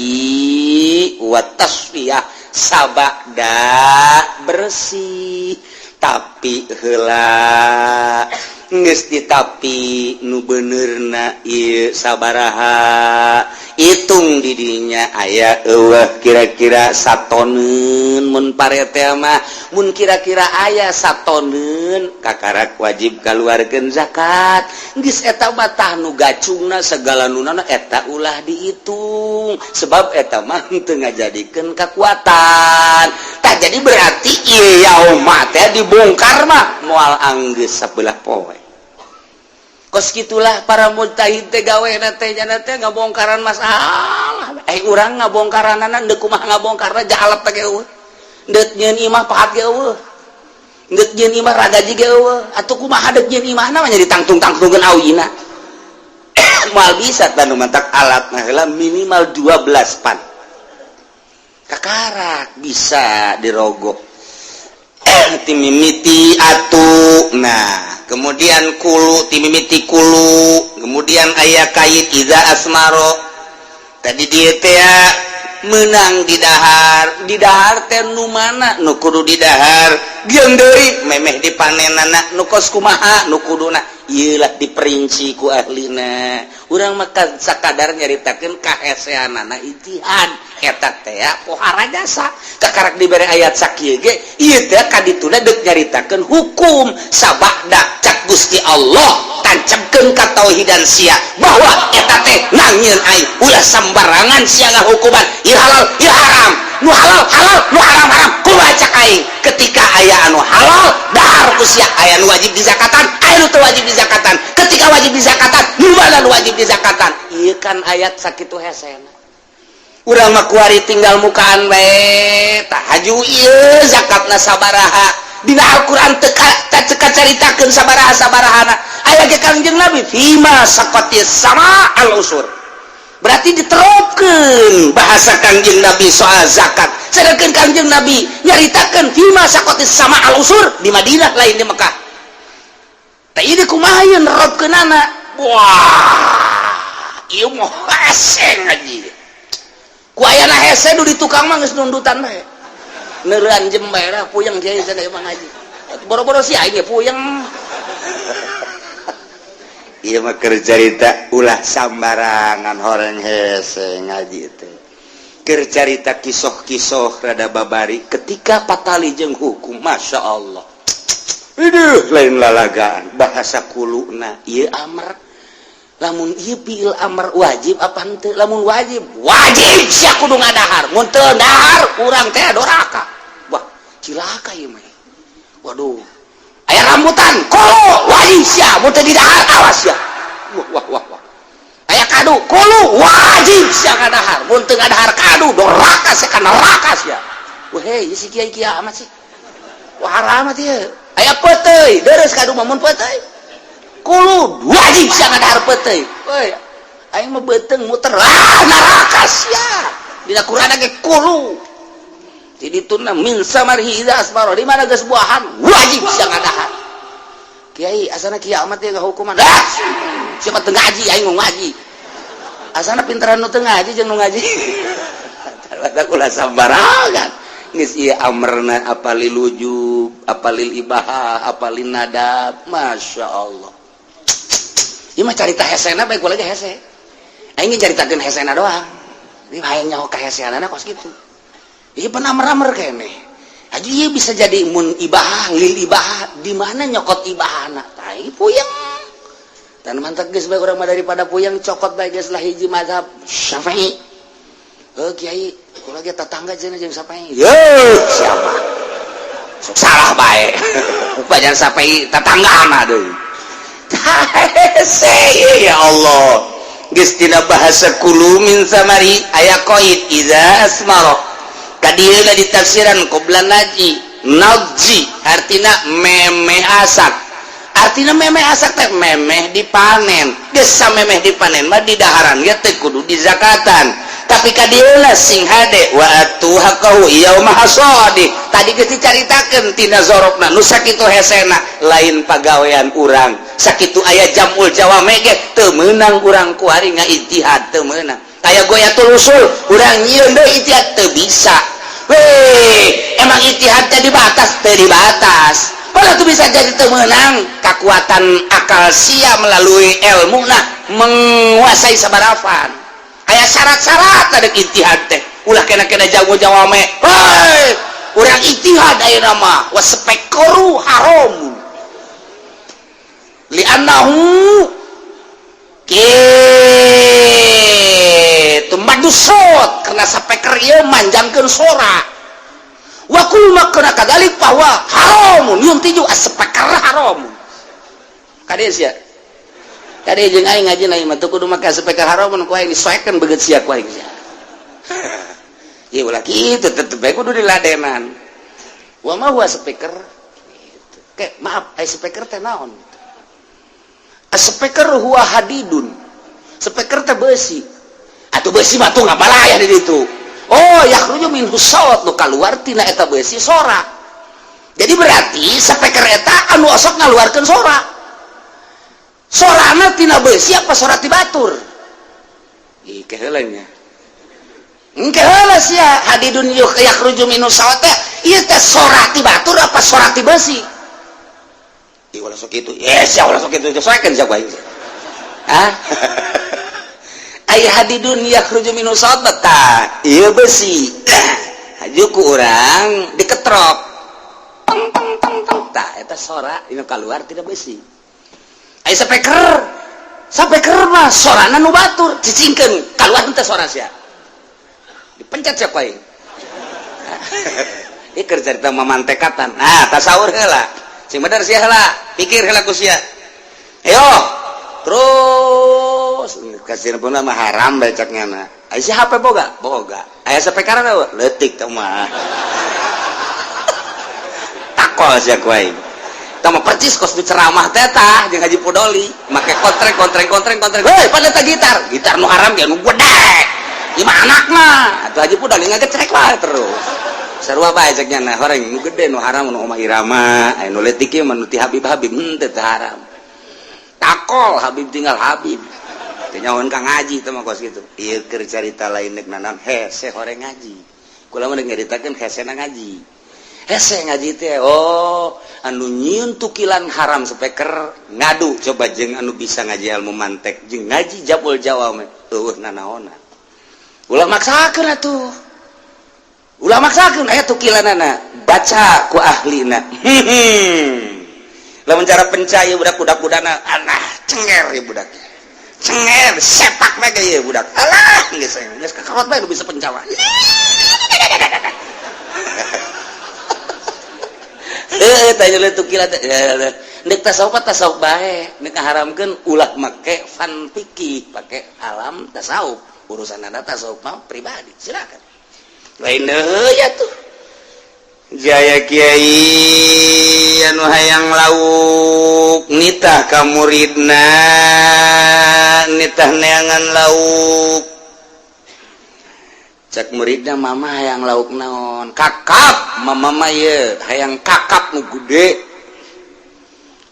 Tartibi wa tasfiyah, sabada bersih. Tapi heula geus ditapi nu benerna ieu sabaraha, hitung didinya aya eueuh kira-kira satoneun. Mun pare teh mah, mun kira-kira aya satoneun, kakarak wajib kaluarkeun zakat. Geus eta mah tah nu gacungna segala nunana eta ulah dihitung, sebab eta mah teu ngajadikeun kekuatan. Tak jadi berarti ieu yauma teh dibongkar mah moal anggeus sabelah poe. Kos gitulah para mujtahid teh gawe teh, nya teh ngabongkaran masalah. Eh, urang ngabongkaranana deuk kumaha ngabongkarna? Jahalap teh eueuh, deuk nyieun imah pahat ge eueuh, deuk nyieun imah ragaji ge eueuh. Atuh kumaha deuk nyieun imahna mah ditangtung-tangtungkeun awina, moal bisa. Tanu mantak alat nah heula minimal 12 pan kakarak bisa dirogoh timimiti atuh. Nah, kemudian kulu, timimiti kulu, kemudian aya kait iza asmaro tadi dia teh menang didahar. Didahar teh nu mana nu kudu didahar, jeung deui memeh dipanenana nu kos kumaha nu kuduna, ieu lah diperinci ku ahlina. Urang mah sakadar nyaritakeun kaheseanana ijtihad eta teh pohara jasa. Kakarak dibere ayat sakieu ge, ieu teh kadituna deuk nyaritakeun hukum sabada cak Gusti Allah, tancapkeun katauhidan sia bahwa eta teh nangieun aing, ulah sambarangan sia ngahukuman, ieu halal, ieu haram, nu halal halal, nu haram haram. Kumaha cak aing? Ketika aya anu halal, dahar ku sia. Aya nu wajib dizakatan, aya nu teu wajib dizakatan. Ketika wajib dizakatan, nu mana nu wajib dizakatan? Ieu kan ayat sakitu hesena. Urang mah kuari tinggal mukaan bae, tahaju ieu zakatna sabaraha. Dina Al-Qur'an teu teu caritakeun sabaraha sabarahana. Aya ge Kangjeng Nabi fima saqatis sama al usur, berarti diterapkeun bahasa Kangjeng Nabi soal zakat. Sedangkan Kangjeng Nabi nyaritakeun fima saqatis sama al usur di Madinah, lain di Mekah. Tah, ini kumaha ieu nerapkeunana? Wah, ieu mah hese ngaji ku ayana hese. Nu di tukang mah geus nundutan bae, neureun jem bae lah, puyeng kiai cenah mah ngaji. Boro-boro si aing ge puyeng. Ieu mah keur carita, ulah sambarangan horeng hese ngaji teh. Keur carita kisoh-kisoh rada babari ketika patali jeung hukum. Masya Allah. Aduh, lain lalagaan bahasa kuluna ieu amr. Lamun ieu fiil amr, wajib apa henteu? Lamun wajib, wajib sia kudu ngadahar. Mun teu dahar, urang teh doraka. Wah, cilaka ieu mah. Waduh, aya rambutan kulu, wajib sia. Mun teu didahar, awas sia. Wah, wah, wah, wah. Aya kadu, kulu, wajib sia ngadahar. Mun teu ngadahar kadu, doraka sia, ka neraka sia. Wah, hei, si kiai kiamat sih. Wah, haramat ieu. Aya peuteuy, deres kadu mah. Mun peuteuy kulu, wajib sia ngadahar peuteuy. Woi, aing mah beuteung muter, ah, neraka sia. Dina Quran ge kulu jadi tuna min samarihi idza asmara, di mana geus buahan wajib sia ngadahar. Kiai, asana kiamat ya hukuman. Ah, siapa teu ngaji? Aing mau ngaji, asana pintaran nu teu ngaji jeung nu ngaji. Ulah sambarangan. Geus ieu amrna apa lil wujub, apa lil ibahah, apa lin nadab. Masya Allah, ieu mah carita hesena bae. Lagi hese, aing caritakeun hesena doang. Ini hayang nyaho kaheseanana kos kitu. Ieu pernah amar keneh. Haji, ieu bisa jadi mun ibahah, lil ibahah, di mana nyokot ibahana? Tai puyeng. Dan mantap geus bae urang mah, daripada puyeng cokot bae geus lah hiji mazhab Syafi'i. Heuh, kiai, kula ge tetangga cenah jeung Syafi'i. Ye, siapa? Sok salah bae. Bajan Syafi'i tetanggana deui. Hese ya Allah. Geus tina bahasa kulu min samari, aya qaid iza asmara. Kadieuna ditafsiran qabla naji nadji, artina memeh asak. Artina memeh asak teh memeh dipanen. Geus samemeh dipanen mah di daharan ge teu kudu dizakatan. Tapi kadieuna sing hade wa atu haqqahu yauma hasadi. Tadi geus dicaritakeun tina zorofna nu sakitu hesena, lain pagawean urang. Sakitu aya jamul jawame ge teu meunang urang kuari ngaijtihad, teu meunang. Aya goyatul usul, urang nyieun deui ijtihad teu bisa. Weh, emang ijtihad teh dibatas, teu dibatas. Kalau tuh bisa jadi teu meunang kekuatan akal sia melalui ilmu nah menguasai sabarafan. Aya syarat-syarat ada ijtihad teh. Ulah kena-kena jago jawame. Hei, urang ijtihad ayeuna mah waspekoru haram. Li'annahu kitu madusot karena sapeker ieu manjangkeun sora. Wa kullu ma kana kadzalik bahwa haramun yuntiju as-speker haramun. Kade sia. Kade jeung aing ngaji na mah teu kudu make speaker haramun ku aing disoekeun beungeut sia ku aing sia. Ieu ulah kitu tetep bae kudu diladenan. Wa ma huwa speaker? Gitu. Ke, maaf, ai speaker teh naon? Speaker huwa hadidun. Speaker teh besi. Atuh besi mah tuh ngabalaya di ditu. Oh, yakhruju minhu saut, nu kaluar tina eta besi sora. Jadi berarti speaker eta anu osok ngaluarkeun sora. Sorana tina besi apa sora ti batur? Ih, keheula nya. Engke heula sia hadidun yakhruju minhu saut teh ieu teh sora ti batur apa sora ti besi? Ih, ulah sok kitu. Yes, ya ulah sok kitu. Soekeun sia ku aing. Hah? Ai hadidun yakhruju minhu saut tah ieu besi. Haju ku urang diketrok. Tong tong tong tong. Tah eta sora inu kaluar tina besi. Ai speaker, speaker mah sorana nu batur, cicingkeun kaluar teh sora sia. Dipencet sia ku aing. Ieu keur carita mamantekatan. Nah, tasawur heula. Sing bener sia heula, pikir heula ku sia. Ayo, terus kasih pun mah haram bae cak nyana. Aya si HP boga? Boga. Aya speaker eueuh? Leutik teh mah. Takol sia ku aing. Tah mah percis kos di ceramah teh tah jeung Haji Pudoli, make kontreng kontreng kontreng kontreng. Heuy, pada teh gitar. Gitar nu haram ge nu gede. Ieu mah anakna. Atuh Haji Pudoli ngagecrek wae terus. Sarua bae cek nyana, horeng nu gede nu haram nu Oma Irama, aya nu leutik ieu mah nu ti Habib Habib henteu teu haram. Takol Habib tinggal Habib. Teu nyahoan ka ngaji teh mah kos kitu. Ieu keur carita lain nek nanan hese horeng ngaji. Kula mah nyaritakeun hesena ngaji. Hese ngaji teh oh anu nyieun tukilan haram speaker ngadu coba jeung anu bisa ngaji ilmu mantek jeung ngaji jabul jawame eueuh nanaonan. Ulah maksakeun atuh. Ulah maksakeun aya tukilanana baca ku ahlina. Lamun cara penca ieu budak budak-budana alah cenger ieu budak. Cenger sepak bae ieu budak. Alah geus geus kakarot bae nu bisa penca mah. Heuh tanya tukilan teh. Nek tasawuf tasawuf bae, nek ngaharamkeun ulah make fan fikih, pake alam tasawuf. Urusan anda tasawuf mah pribadi, silakan. Lain deui atuh.
Jaya Kiai anu hayang lauk nitah ka muridna nitah neangan lauk.
Cek muridna, mama hayang lauk naon? Kakap, mama mah ye hayang kakap nu gede.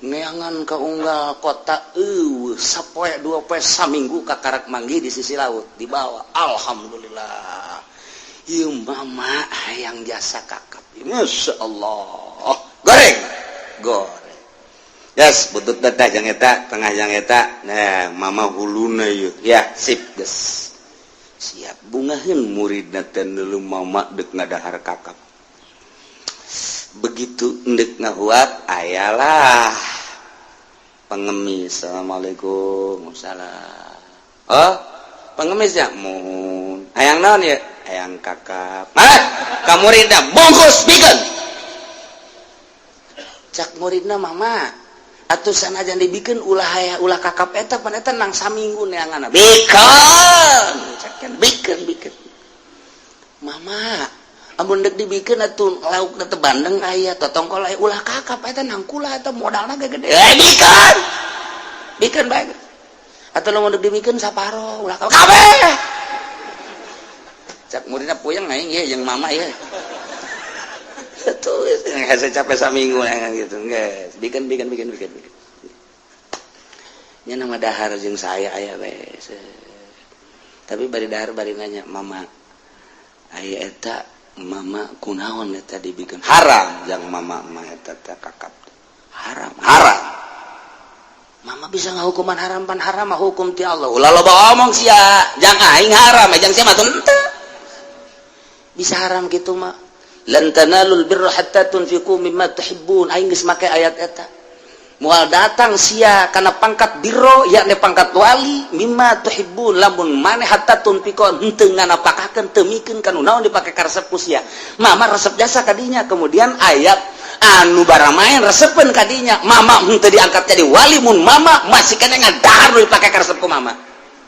Neangan ka unggal kota eueuh sapoe dua poe saminggu kakarak manggih di sisi laut dibawa. Alhamdulillah. Ieu mama hayang jasa kakap. Masya Allah. Goreng. Goreng.
Yes, butut datah jang eta, tengah jang eta. Nah, mama huluna ieu. Ya, sip geus.
Siap bungaheun muridna teh neuleu mama deuk ngadahar kakap. Begitu endek ngahuap ayalah pengemis. Assalamualaikum. Salam. Oh, pengemis ya? Mohon. Hayang naon ya? Hayang kakap. Ah, ka muridna bungkus bikeun. Cak muridna, mama atuh sanajan dibikeun ulah aya ulah kakap eta pan eta nang saminggu neanganna. Bikeun. Cak kan bikeun bikeun. Mama amun dek dibikeun atuh lauk teh bandeng aya totongkol aya ulah kakap eta nang kula eta modalna ge gede. Eh bikeun. Bikeun bae. Atuh lamun dek dibikeun saparo ulah kakap. Kabeh. Cak muridna puyeng aing ieu jeung mama ieu. Tuh, hese capek saminggu gitu. Geus, bikeun bikeun bikeun bikeun. Nya nama dahar jeung saya aya we. Tapi bari dahar bari nanya, "Mama, aya eta mama kunaon eta dibikin haram jang mama mah eta teh kakap haram haram? Mama bisa ngahukuman haram, pan haram mah hukum ti Allah. Ulah loba omong sia, jang aing haram, jang sia mah teu bisa haram gitu mah. Lan tanalul birra hatta tunfiqu mimma tuhibbun. Aing geus make ayat eta. Moal datang sia kana pangkat birro, yakni pangkat wali, mimma tuhibbun, lamun maneh hatta tunfiqu henteu nganapakakeun, teu mikeun kanu naon dipake karesep ku sia. Mama resep jasa kadinya, kemudian ayat anu baramaen resepeun kadinya. Mama henteu diangkat jadi wali mun mama masih kena ngadahar nu dipake karesep ku mama.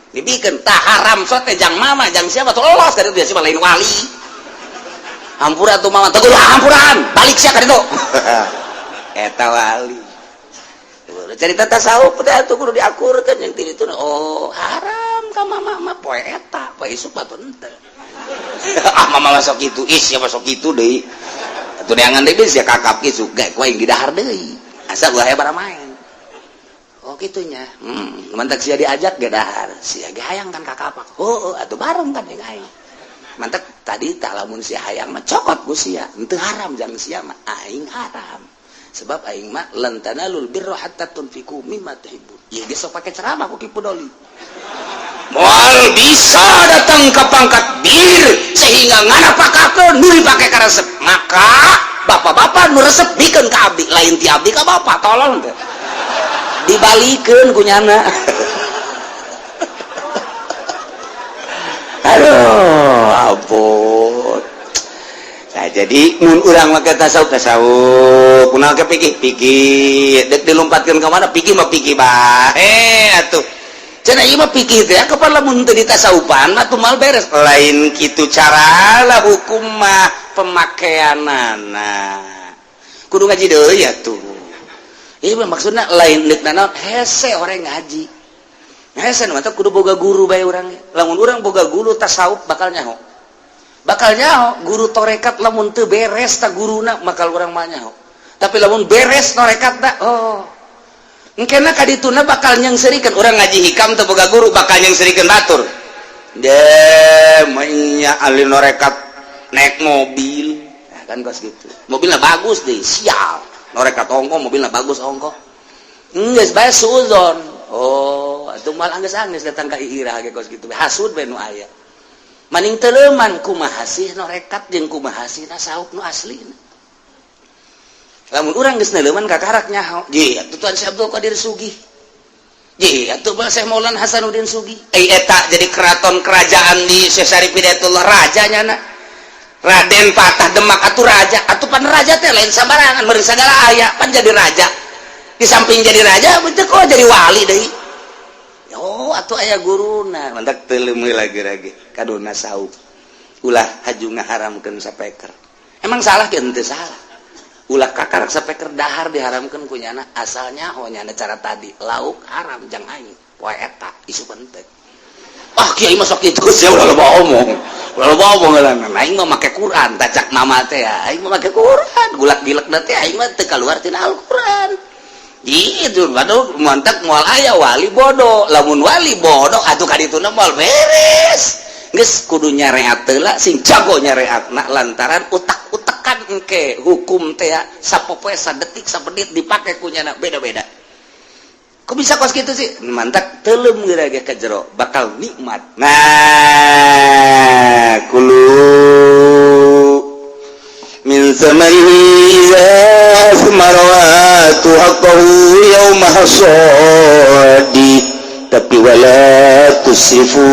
Dibikeun tah haram sote jang mama, jang siapa tuh los kaditu dia lain wali. Hampura tuh mama, teguh hampuran balik sia kaditu. Eta wali cerita tasawuf teh atuh kudu diakurkeun yang ti ditu. Oh, haram ka mama mah poe eta, poe isuk batu henteu. Ah, mama masuk itu, ih sia masuk itu deui atuh, neangan deui sia kakap isuk ge ku aing didahar deui, asa ulah aya baramaen. Oh, kitunya. Mantak sia diajak ge dahar, sia ge hayang kan kakapak. Oh, atuh bareng kan jeung aing. Mantak tadi tak, lamun sia hayang mah cokot ku sia, henteu haram jang sia mah, aing haram, sebab aing mah lan tanalul birra hatta tunfiqu mimma tuhibbun. Ieu ge sok pake ceramah ku Ki Pudoli. Moal bisa datang ke pangkat bir sehingga nganapakakeun nu dipake karesep. Maka bapak-bapak nu resep bikeun ka abdi, lain ti abdi ka bapak, tolong teh dibalikeun ku nyana. Aduh, ampun. Nah, jadi mun urang make tasawuf, tasawuf kunaon ke pikir pikir dek dilompatkeun ka mana, pikir mah pikir bae atuh. Cenah ieu mah pikir teh kapan lamun teu ditasawufan mah tuh mal beres. Lain kitu cara lah, hukum mah pemakaianana kudu ngaji deui atuh. Ieu mah maksudna lain deuk nanaon, hese orang ngaji hese mah kudu boga guru bae urang. Lamun urang boga guru tasawuf bakal nyaho, bakal nyaho guru torekat. Lamun teu beres ta guruna, bakal urang mah nyaho. Tapi lamun beres torekat da, oh, engkena kadituna bakal nyengserikan. Urang ngaji hikam teu boga guru bakal nyengserikan batur de nya, ahli norekat naik mobil. Nah, kan kos gitu, mobilnya bagus deh, sial norekat ongko mobilnya bagus ongko geus bae suuzon. Oh, atuh mal anggeus-anggeus datang ka irah ge kos gitu, hasud bae nu aya. Maning teleuman kumaha sih norekat jeung kumaha sih tasawuf nu aslina. Lamun urang geus neuleuman kakarak nyaho, ji atuh Tuan Syekh Abdul Qadir sugih, ji atuh Syekh Maulana Hasanuddin sugih. Eh, eta jadi keraton kerajaan di Syekh Syarif Hidayatullah, raja nyana Raden Patah Demak atuh raja atuh. Pan raja teh lain sambarangan, meureun sagala aya pan jadi raja. Di samping jadi raja betul kok jadi wali deui. Oh, atuh aya guruna. Mantak teuleum lagi-lagi kaduna sauk, ulah haju ngaharamkeun sapeker. Emang salah ke? Henteu salah. Ulah kakarak sapeker dahar diharamkeun ku nyana, asalnya oh nyana cara tadi lauk haram jang aing poe eta, isu penting. Ah, kiai masuk itu sia, ulah loba omong, ulah loba omong lah. Aing mah make Quran, tacak mama teh ya. Aing mah make Quran, gulak gilek teh aing mah teu kaluar tina Al-Quran gitu. Waduh, mantap, moal aya wali bodoh. Lamun wali bodoh atuh kadituna moal beres. Geus kudu nyareat heula, sing jago nyareatna, lantaran utak-utakan engke hukum teh sapopoe, sadetik, sapenit dipake ku nyana beda-beda. Kok bisa kos gitu sih? Mantap, teuleum geura ge ka jero bakal nikmat. Nah, kulu
min thamarihi idza athmara wa atu haqqahu yauma hasadi. Tapi wala tusrifu,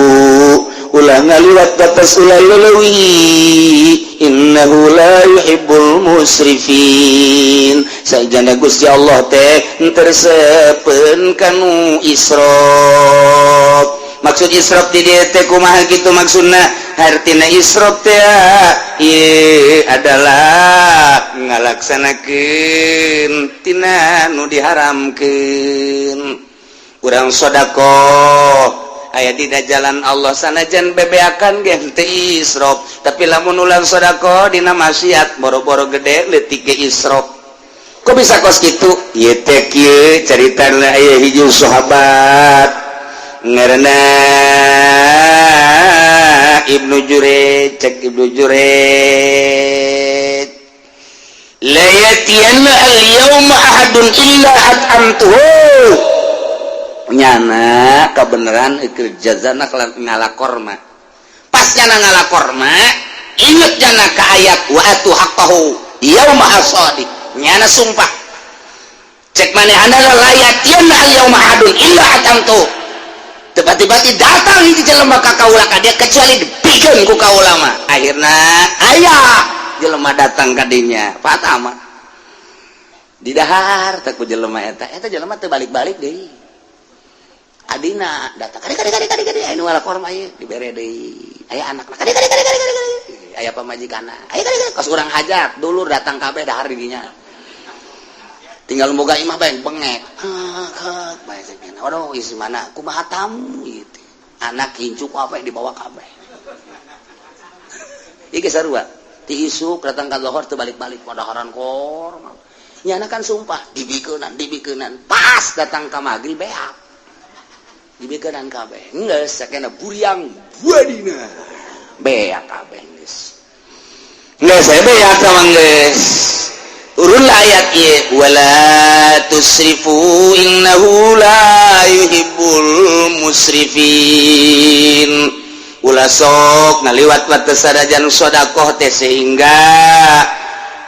ulah ngaliwat batas, ulah leleuwih, innahu la yuhibbul musrifin. Sajana Gusti Allah teh teu resepeun kanu israf. Maksud israf di dieu teh kumaha gitu maksudna? Hartina israf teh ieu adalah ngalaksanakeun tina nu diharamkeun. Urang sodakoh aya dina jalan Allah sanajan bebeakan ge teu israf, tapi lamun ulang sodakoh dina maksiat, boro-boro gede, leutik ge israf. Kok bisa kos kitu? Ieu teh kieu caritana, aya hiji sahabat. Ngaranna Ibnu Juraij. Cek Ibnu Juraij, "La yatiyanna al-yawma ahadun illa at'amtuhu." Nyana kebenaran keur jazana ngala korma. Pas nyana ngala korma, inget nyana ke ayat "Wa atu haqqahu yauma hasadi". Nyana sumpah, cek manehna, "La yatiyanna al-yawma ahadun illa at'amtuhu." Tiba-tiba datang hiji jelema ka kaula ka dia, kecuali dipikeun ku kaula mah. Akhirna aya jelema datang ka dinya, fatama didahar teh ku jelema eta. Eta jelema teu balik-balik deui. Adina datang, "Kade, kade, kade, kade, kade, anu ngala korma ieu." Dibere deui. Aya anakna, "Kade, kade, kade, kade, kade." Aya pamajikanna, "Aya, kade, kade." Kos urang hajat, dulur datang kabeh, dahar di dinya. Tinggal boga imah bae bengek hek bae. Waduh, isi mana, kumaha tamu ieu? Anak incu apa yang dibawa kabeh. Ieu geus sarua ti isuk datang ka lohor, teu balik-balik padaharan korma. Nyana kan sumpah dibikeunan, dibikeunan. Pas datang ka maghrib, beak dibikeunan kabeh. Geus sakena buriang buadina, beak kabeh. Geus, geus beak sama geus turunlah ayat ieu, "Wala tusrifu innahu la yuhibbul musrifin." Ulah sok ngaliwat batas sadajan sodakoh teh, sehingga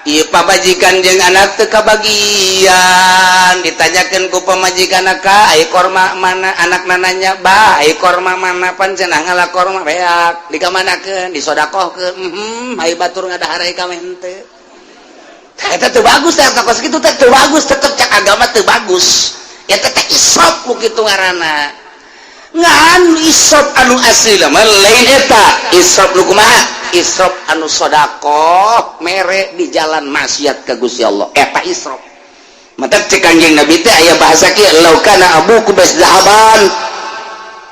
ieu pamajikan jeung anak teu kabagian. Ditanyakeun ku pamajikan ka, "Ai korma mana?" Anak nanya, "Bah, ai korma mana? Pan cenah ngala korma beak, dikamanakeun?" "Disodakohkeun." Ai batur ngadahar, ai kame henteu. Eta teu bagus teh, kos kitu teh teu bagus. Tetep cak agama teu bagus. Eta teh israf ku kitu ngaranna. Ngan israf anu asli mah lain eta. Israf nu kumaha? Israf anu sodakoh mere di jalan maksiat ka Gusti Allah, eta israf. Mata cek Kanjeng Nabi teh aya bahasa kieu, "Lau kana Abu Qubais zahaban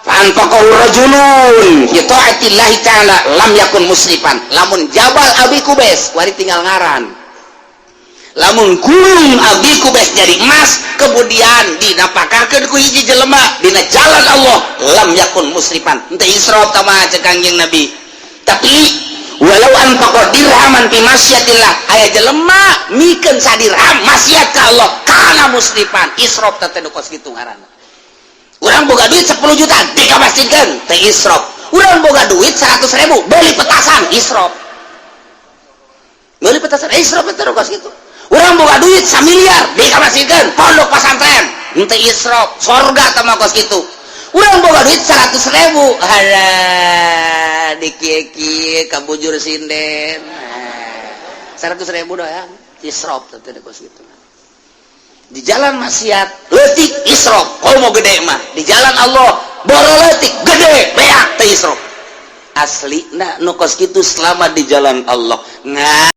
fa anfaqahu rajulun fi taatillahi ta'ala lam yakun musrifan." Lamun Jabal Abi Qubais wari tinggal ngaran, lamun gunung Abi Qubais jadi emas, kemudian dinapakahkeun ku hiji jelema dina jalan Allah, lam yakun musrifan, henteu israf tama cek Kanjeng Nabi. Tapi walau anfaqa dirhaman fi masyatillah, aya jelema mikeun sadirham maksiat ka Allah, kana musrifan. Israf teh nu kos kitu ngaranna. Urang boga duit 10 juta dikamasjidkeun, teh israf. Urang boga duit 100 ribu beli petasan, israf. Beli petasan israf teh nu kos kitu. Urang boga duit 1 miliar dikamasjidkeun pondok pesantren, henteu israf, sorga teh mah kos kitu. Urang boga duit 100 ribu, halah, dikie-kie kabujur sinden 100 ribu doang, israf teh kos kitu. Di jalan maksiat leutik, israf. Komo gede mah. Di jalan Allah boro leutik, gede beak, teh israf. Asli nah nu kos kitu selama di jalan Allah. Ngan